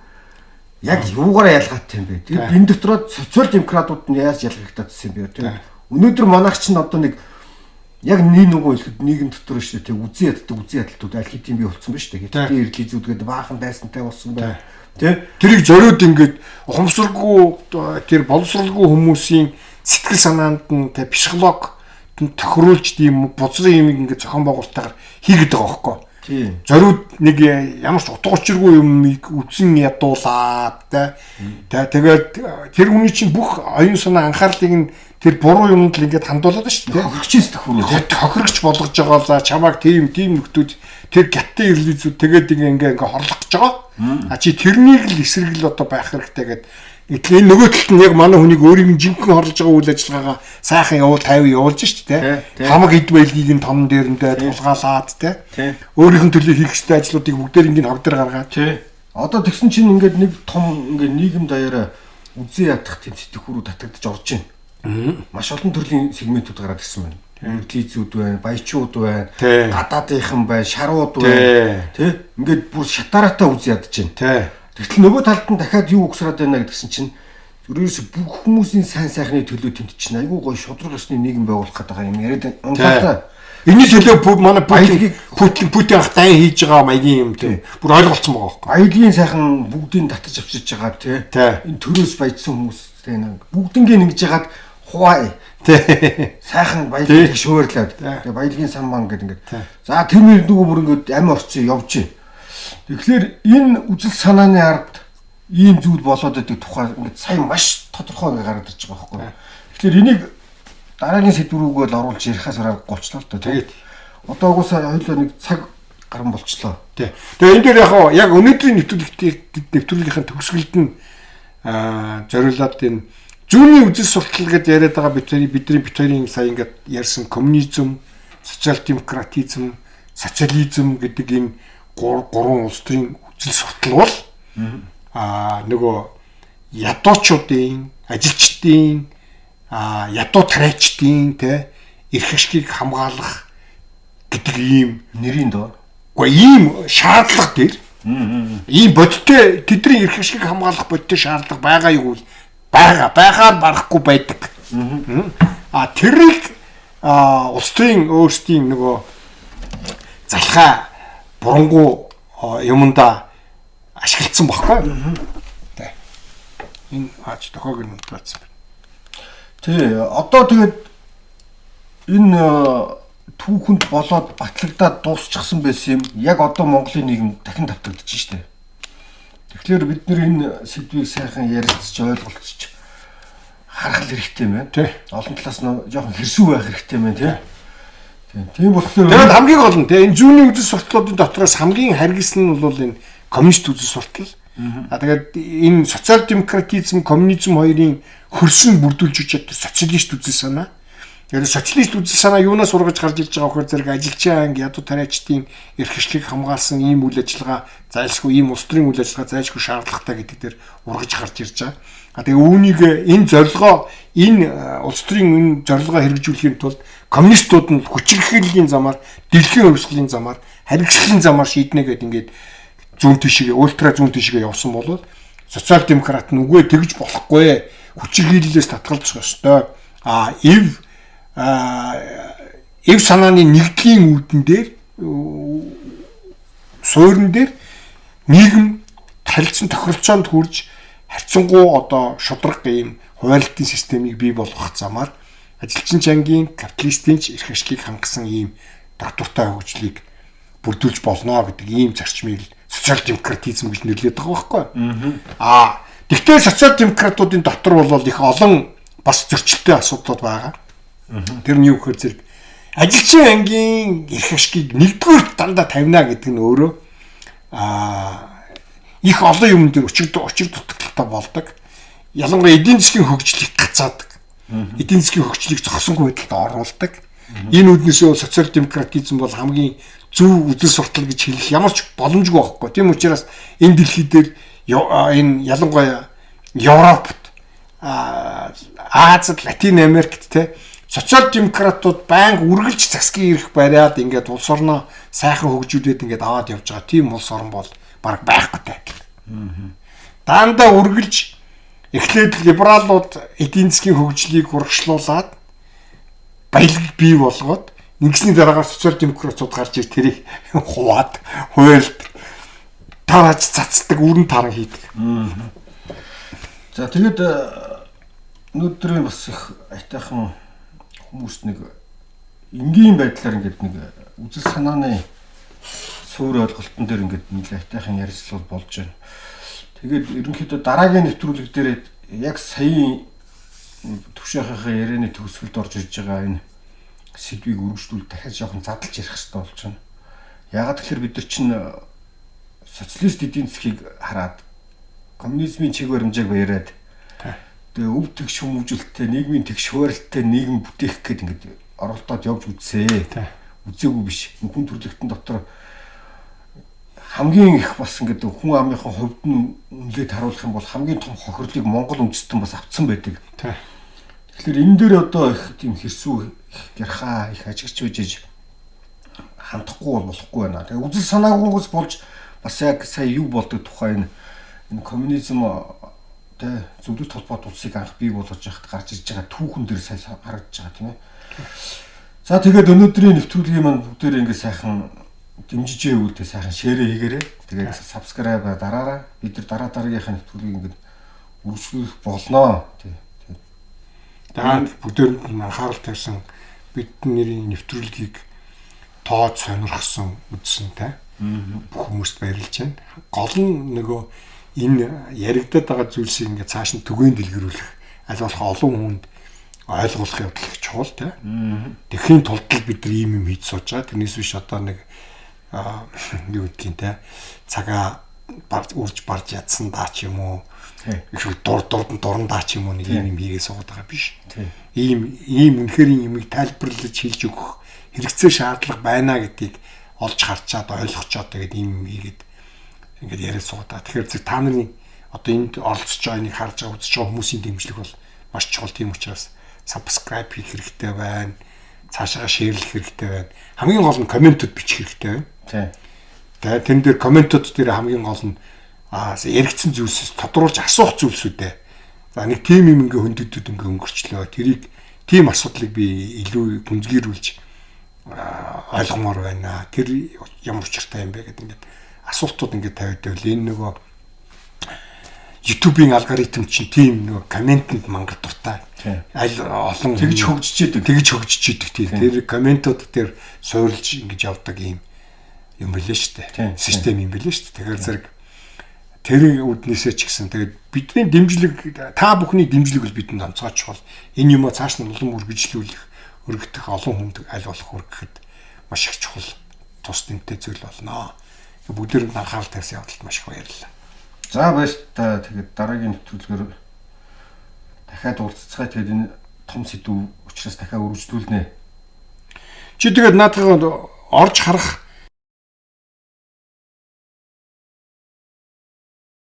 яг юугаараа ялгаатай юм бэ? Тэгээд энэ дотроо социал демократууд нь яаж ялгагдсан юм бэ? Тэгээд өнөөдөр манайх чинь одоо нэг яг нэг нөгөө хэлэхэд нийгэм дотор шүү дээ. Үзэн яддаг, үзэн ядалтууд аль хэдийн бий болцсон ба шүү дээ. Гэтэ ирлизүүд гэдэг баахан дайсантай болсон байна. Тэ? Тэрийг зориуд ингээд ухамсаргүй тэр боловсралгүй хүмүүсийн сэтгэл санаанд нь тэ психолог тохируулж тийм бузрын юм ингээд зохион байгуулалтаар хийгээд байгаа байхгүй. Тийм. Зориуд нэг ямар ч утга учиргүй юмыг үзэн ядуулаад тэ тэгээд тэр хүний чинь бүх оюун санаа анхаарлыг нь тэр буруу юмд л ингээд хандуулаад шүү дээ. Хохирогчийн сэтгэхүй. Хохирогч болгож байгаа л за чамааг тийм нөхдүүд тэр гятын ирлизүүд тэгээд ингээ хорлох гэж байгаа. А чи тэрнийг л эсрэг л одоо байх хэрэгтэй гэдэг. Энэ нөгөө талд нь яг манай хүнийг өөрийг нь жинхэнэ хорлож байгаа үйл ажиллагаагаа сайхан явуул 50 явуулж шүү дээ. Хамаг эд баялагийг нь тонн дээрэндээ тулгаалаад тэ. Өөрийнх нь төлөө хийх ёстой ажлуудыг бүгдээр ингээд хог дээр гаргаад. Одоо тэгсэн чинь ингээд нэг том ингээд нийгэм даяараа үзэн ядах тийм сэтгэхүйрүү татагдаж орж байна. Маш олон төрлийн сегментүүд гараад ирсэн байна. Ирлизүүд байна, баячууд байна, гадаадынхан байна, шарууд байна. Тэ? Ингээд бүр шатараатай үз ядаж байна. Тэгтэл нөгөө талд нь дахиад юу угсраад байна гэдгсэн чинь ерөөсө бүх хүмүүсийн сайн сайхны төлөө тэнд чинь айгүй гоё шудраг ёсны нийгэм байгуулах гэдэг юм яриад унтаа. Энэний төлөө манай Путин ах дайн хийж байгаа маягийн юм тий. Бүр ойлголцсон байгаа байхгүй. Аялгийн сайхан бүгдийг татаж авчирч байгаа тий. Энэ төрөөс баяжсан хүмүүс тий бүгднгийн ингэж яагаад хуваа тий. Сайхан баялагийг шөөрлөөд. Тэгээ баялагын сан ман гэдэг ингээд. За тэр мөр нөгөө бүр ингээд амь орцсон явж байна. Тэгэхээр энэ үзэл санааны ард ийм зүйл болоод байдаг тухай ингээд сая маш тодорхой ингээд гараад ирж байгаа байхгүй. Тэгэхээр энийг дараагийн сэдвүүрүүгээ л оруулж ярихаас аргагүй болчлоо л доо. Тэгээд одоо угсаа хоёулаа нэг цаг гарan болчлоо. Тий. Тэгээ энэ дээр яг өнөөдрийн нэвтрүүлгийнхээ төгсгөлд нь зориулаад энэ зүүнний үзэл суртал гэдээ яриад байгаа бидний бит хоёрын сая ингээд ярьсан коммунизм, социал демократизм, социализм гэдэг энэ гурван улс төрийн үзэл суртал бол нөгөө ядуучуудын, ажилчдын, ядуу тариачдын тэ эрх ашгийг хамгаалах гэдэг ийм нэрийн доо. Үгүй ийм шаардлага дээр ийм бодиттой тэдний эрх ашгийг хамгаалах бодиттой шаардлага байгаа юу бол байгаа байхаар барахгүй байдаг. А тэрийг улс төрийн өөрсдийн нөгөө залхаа бурангу юмдаа ашигласан баггүй. Тэ. Энэ аач тохиог нь унтраасан байна. Тий, одоо тэгээд энэ түүхэнд болоод батлагдаад дуусчихсан байсан юм. Яг одоо Монголын нийгэм дахин давтагдчих штэ. Тэгэхээр бид нэр энэ сэдвийг сайхан ярилцж ойлголцож харах хэрэгтэй юм байна. Олон талаас нь жоохон хэрсүү байх хэрэгтэй юм байна тий. Тийм болохоор тэгээд хамгийн гол нь тий энэ зүүнний үзэл сурталуудын дотроос хамгийн харгисан нь бол энэ коммунист үзэл суртал. А тэгээд энэ социал демократизм, коммунизм хоёрын хөрсөн бүрдүүлж өгч чаддаг социалист үзэл санаа. Тэгээд социалист үзэл санаа юунаас ургаж гарч ирж байгаа вөхөр зэрэг ажилчин анги, ядуу тариачдын эрх ашиг хамгаалсан ийм үйл ажиллагаа зайлшгүй, ийм улс төрийн үйл ажиллагаа зайлшгүй шаардлагатай гэдэг дээр ургаж гарч ирж байгаа. А тэгээ үүнийг энэ зорилгоо энэ улс төрийн энэ зорилгоо хэрэгжүүлэхийн тулд коммунистууд нь хүчирхийллийн замаар, дэлхийн хувьсгалын замаар, харигслын замаар шийднэ гэдэг ингээд зүүн тишгээ, ультра зүүн тишгээ явсан бол социал демократ нь үгүй тэгж болохгүй, хүчирхийллээс татгалзах ёстой. А эв санааны нэгдлийн үүдэн дээр суурин дээр нийгэм харилцан тохиролцоонд хүрж харьцангуй одоо шударга ийм хуваарлтын системийг бий болгох замаар ажилчин чангийн капиталистийн ч эрх ашгийг хангасан ийм доктортой хөгжлийг бүрдүүлж болно гэдэг ийм зарчмыг социал демократизм гэж нэрлэдэг байгаа байхгүй. Аа тэгтэл социал демократуудын дотор бол их олон бас зөрчилтэй асуудлууд байгаа. Тэр нь юу гэхээр зэрэг ажилчин ангийн эрх ашгийг нэгдүгээр дандаа тавина гэдэг нь өөрөө их олон юм дээр өчиг дутагдaltaй болдог. Ялангуяа эдийн засгийн хөгжлийг гацаадаг. Эдийн засгийн хөгжлийг зогсонгүй байдалд оруулдаг. Энэ үүднээсээ социал демократизм бол хамгийн зөв үзэл суртал гэж хэлэх ямар ч боломжгүй байхгүй. Тийм учраас энэ дэлхий дээр энэ ялангуяа Европт, Азад, Латин Америкт те социал демократууд байнга үргэлж засгийн эрх бариад ингээд улс орноо сайхан хөгжүүлээд ингээд аваад явж байгаа тийм улс орн бол бараг байхгүй адил. Дандаа үргэлж эхлээд либералууд эдийн засгийн хөгжлийг урагшлуулад баялаг бий болгоод нэгсний дараагаар социал демократууд гарч ир тэрийг хуваад хуйлд тарааж цацдаг, үрэн таран хийдэг. За тэгээд өнөөдрийн бас их аятайхан хүмүүс нэг энгийн байдлаар ингээд нэг үзэл санааны суурь ойлголтон дээр ингээд нэг аятайхан ярилцлага болж байна. Тэгээд ерөнхийдөө дараагийн нэвтрүүлэг дээр яг саяын төвшөөхийнхээ ярианы төгсгөлд орж ирж байгаа энэ сэдвийг өргөжлүүл дахиад жоохон задлж ярих хэрэгтэй болж байна. Яагаад тэгэхээр бид нар чинь социалист эдийн засгийг хараад коммунизмын чиг баримжааг яриад тэгээ өв тэгш хүмүүжүүлэлттэй нийгмийн тэгш хуваарлттай нийгэм бүтээх гээд ингээд оролдоод явж үзсэ. Үзээгүй биш. Хүн төрөлхтөн дотор хамгийн их бас ингээд хүн амынхаа хувьд нь үнэлээд харуулах юм бол хамгийн том хохирлыг Монгол үндэстэн бас авцсан байдаг. Тэгэхээр энэ дээр одоо их тийм хэрсүү, их гярхаа, их ажигч байж хандахгүй бол болохгүй байна. Тэгээ үзэл санаагүйгээс болж бас яг сая юу болдог тухай энэ коммунизм тэ зөвлөлт холбоот улсыг анх бий болгож яхад гарч ирж байгаа түүхэн дээр сая харагдаж байгаа тийм ээ. За тэгээд өнөөдрийн нэвтрүүлгийн маань бүгдээрээ ингээд сайхан дэмжиж ивэл тэ сайхан шеэрээ хийгээрэй. Тэгээд subscribe дараарай. Бид нар дараа дараагийнхаа нэвтрүүлгийг ингээд үргэлжлүүлэх болно. Тий. Тэгээд бүгдээрэнд нь анхаарал тавьсан бидний нэвтрүүлгийг тоод сонирхсон үзсэн тэ бүх хүмүүст баярлж байна. Гол нь нөгөө энэ яригадаад байгаа зүйлсийг ингээд цааш нь түгээн дэлгэрүүлэх аль болох олон хүнд ойлгуулах явдал их чухал тэ. Тэхийн тулд бид нар ийм юм хийж сууж байгаа. Тэрнээс биш одоо нэг юу гэдгийг тэ цагаа үрж барж ядсан даа ч юм уу их дур дурандаа ч юм уу нэг ийм юм хийгээ суугаад байгаа биш. Ийм үнэхээр юмыг тайлбарлаж хэлж өгөх хэрэгцээ шаардлага байна гэдгийг олж харчаад ойлгочоод тэгээд ийм юм хийгээд ингээд яриад суугаад байгаа. Тэгэхээр зэрэг та нарын одоо энд оролцож байгаа энийг харж байгаа үзэж байгаа хүмүүсийн дэмжлэг бол маш чухал. Тийм учраас subscribe хийх хэрэгтэй байна. Цаашаа share-лэх хэрэгтэй байна. Хамгийн гол нь комментүүд бичих хэрэгтэй байна. Тэгээд тэн дээр комментүүд дээр хамгийн гол нь яригдсан зүйлсээс тодруулж асуух зүйлсүүдээ. За нэг тийм юм ингээ хөндөгдөд ингээ өнгөрчлөө. Тэрийг тийм асуудлыг би илүү гүнзгийрүүлж ойлгомоор байна. Тэр ямар учиртай юм бэ гэдэг ингээд асуултууд ингээд тавиад байвал энэ нөгөө YouTube-ийн алгоритм чинь тийм нөгөө комментэнд мангар дуртай. Аль олон тэгж хөгжиж идэг. Тэгж хөгжиж идэг тийм. Тэр комментууд дээр суурилж ингэж явдаг юм юм билээ шүү дээ. Систем юм билээ шүү дээ. Тэгэхээр зэрэг тэр үднээсээ ч гэсэн тэгээд бидний дэмжлэг, та бүхний дэмжлэг бол бидэнд онцгой чухал. Энэ юмаа цааш нь улам үргэлжлүүлэх, өргөдөх, олон хүнд аль болох хүргэхэд маш их чухал тус дэмтэй зүйл болно. Бүгдээрэнд анхаарал тавьсан явдалд маш их баярлалаа. За баярлалаа. Тэгээд дараагийн нэвтрүүлгээр дахиад уулзцгаая. Тэгээд энэ том сэдв учраас дахиад өргөжлүүлнэ. Чи тэгээд наадхаа орж харах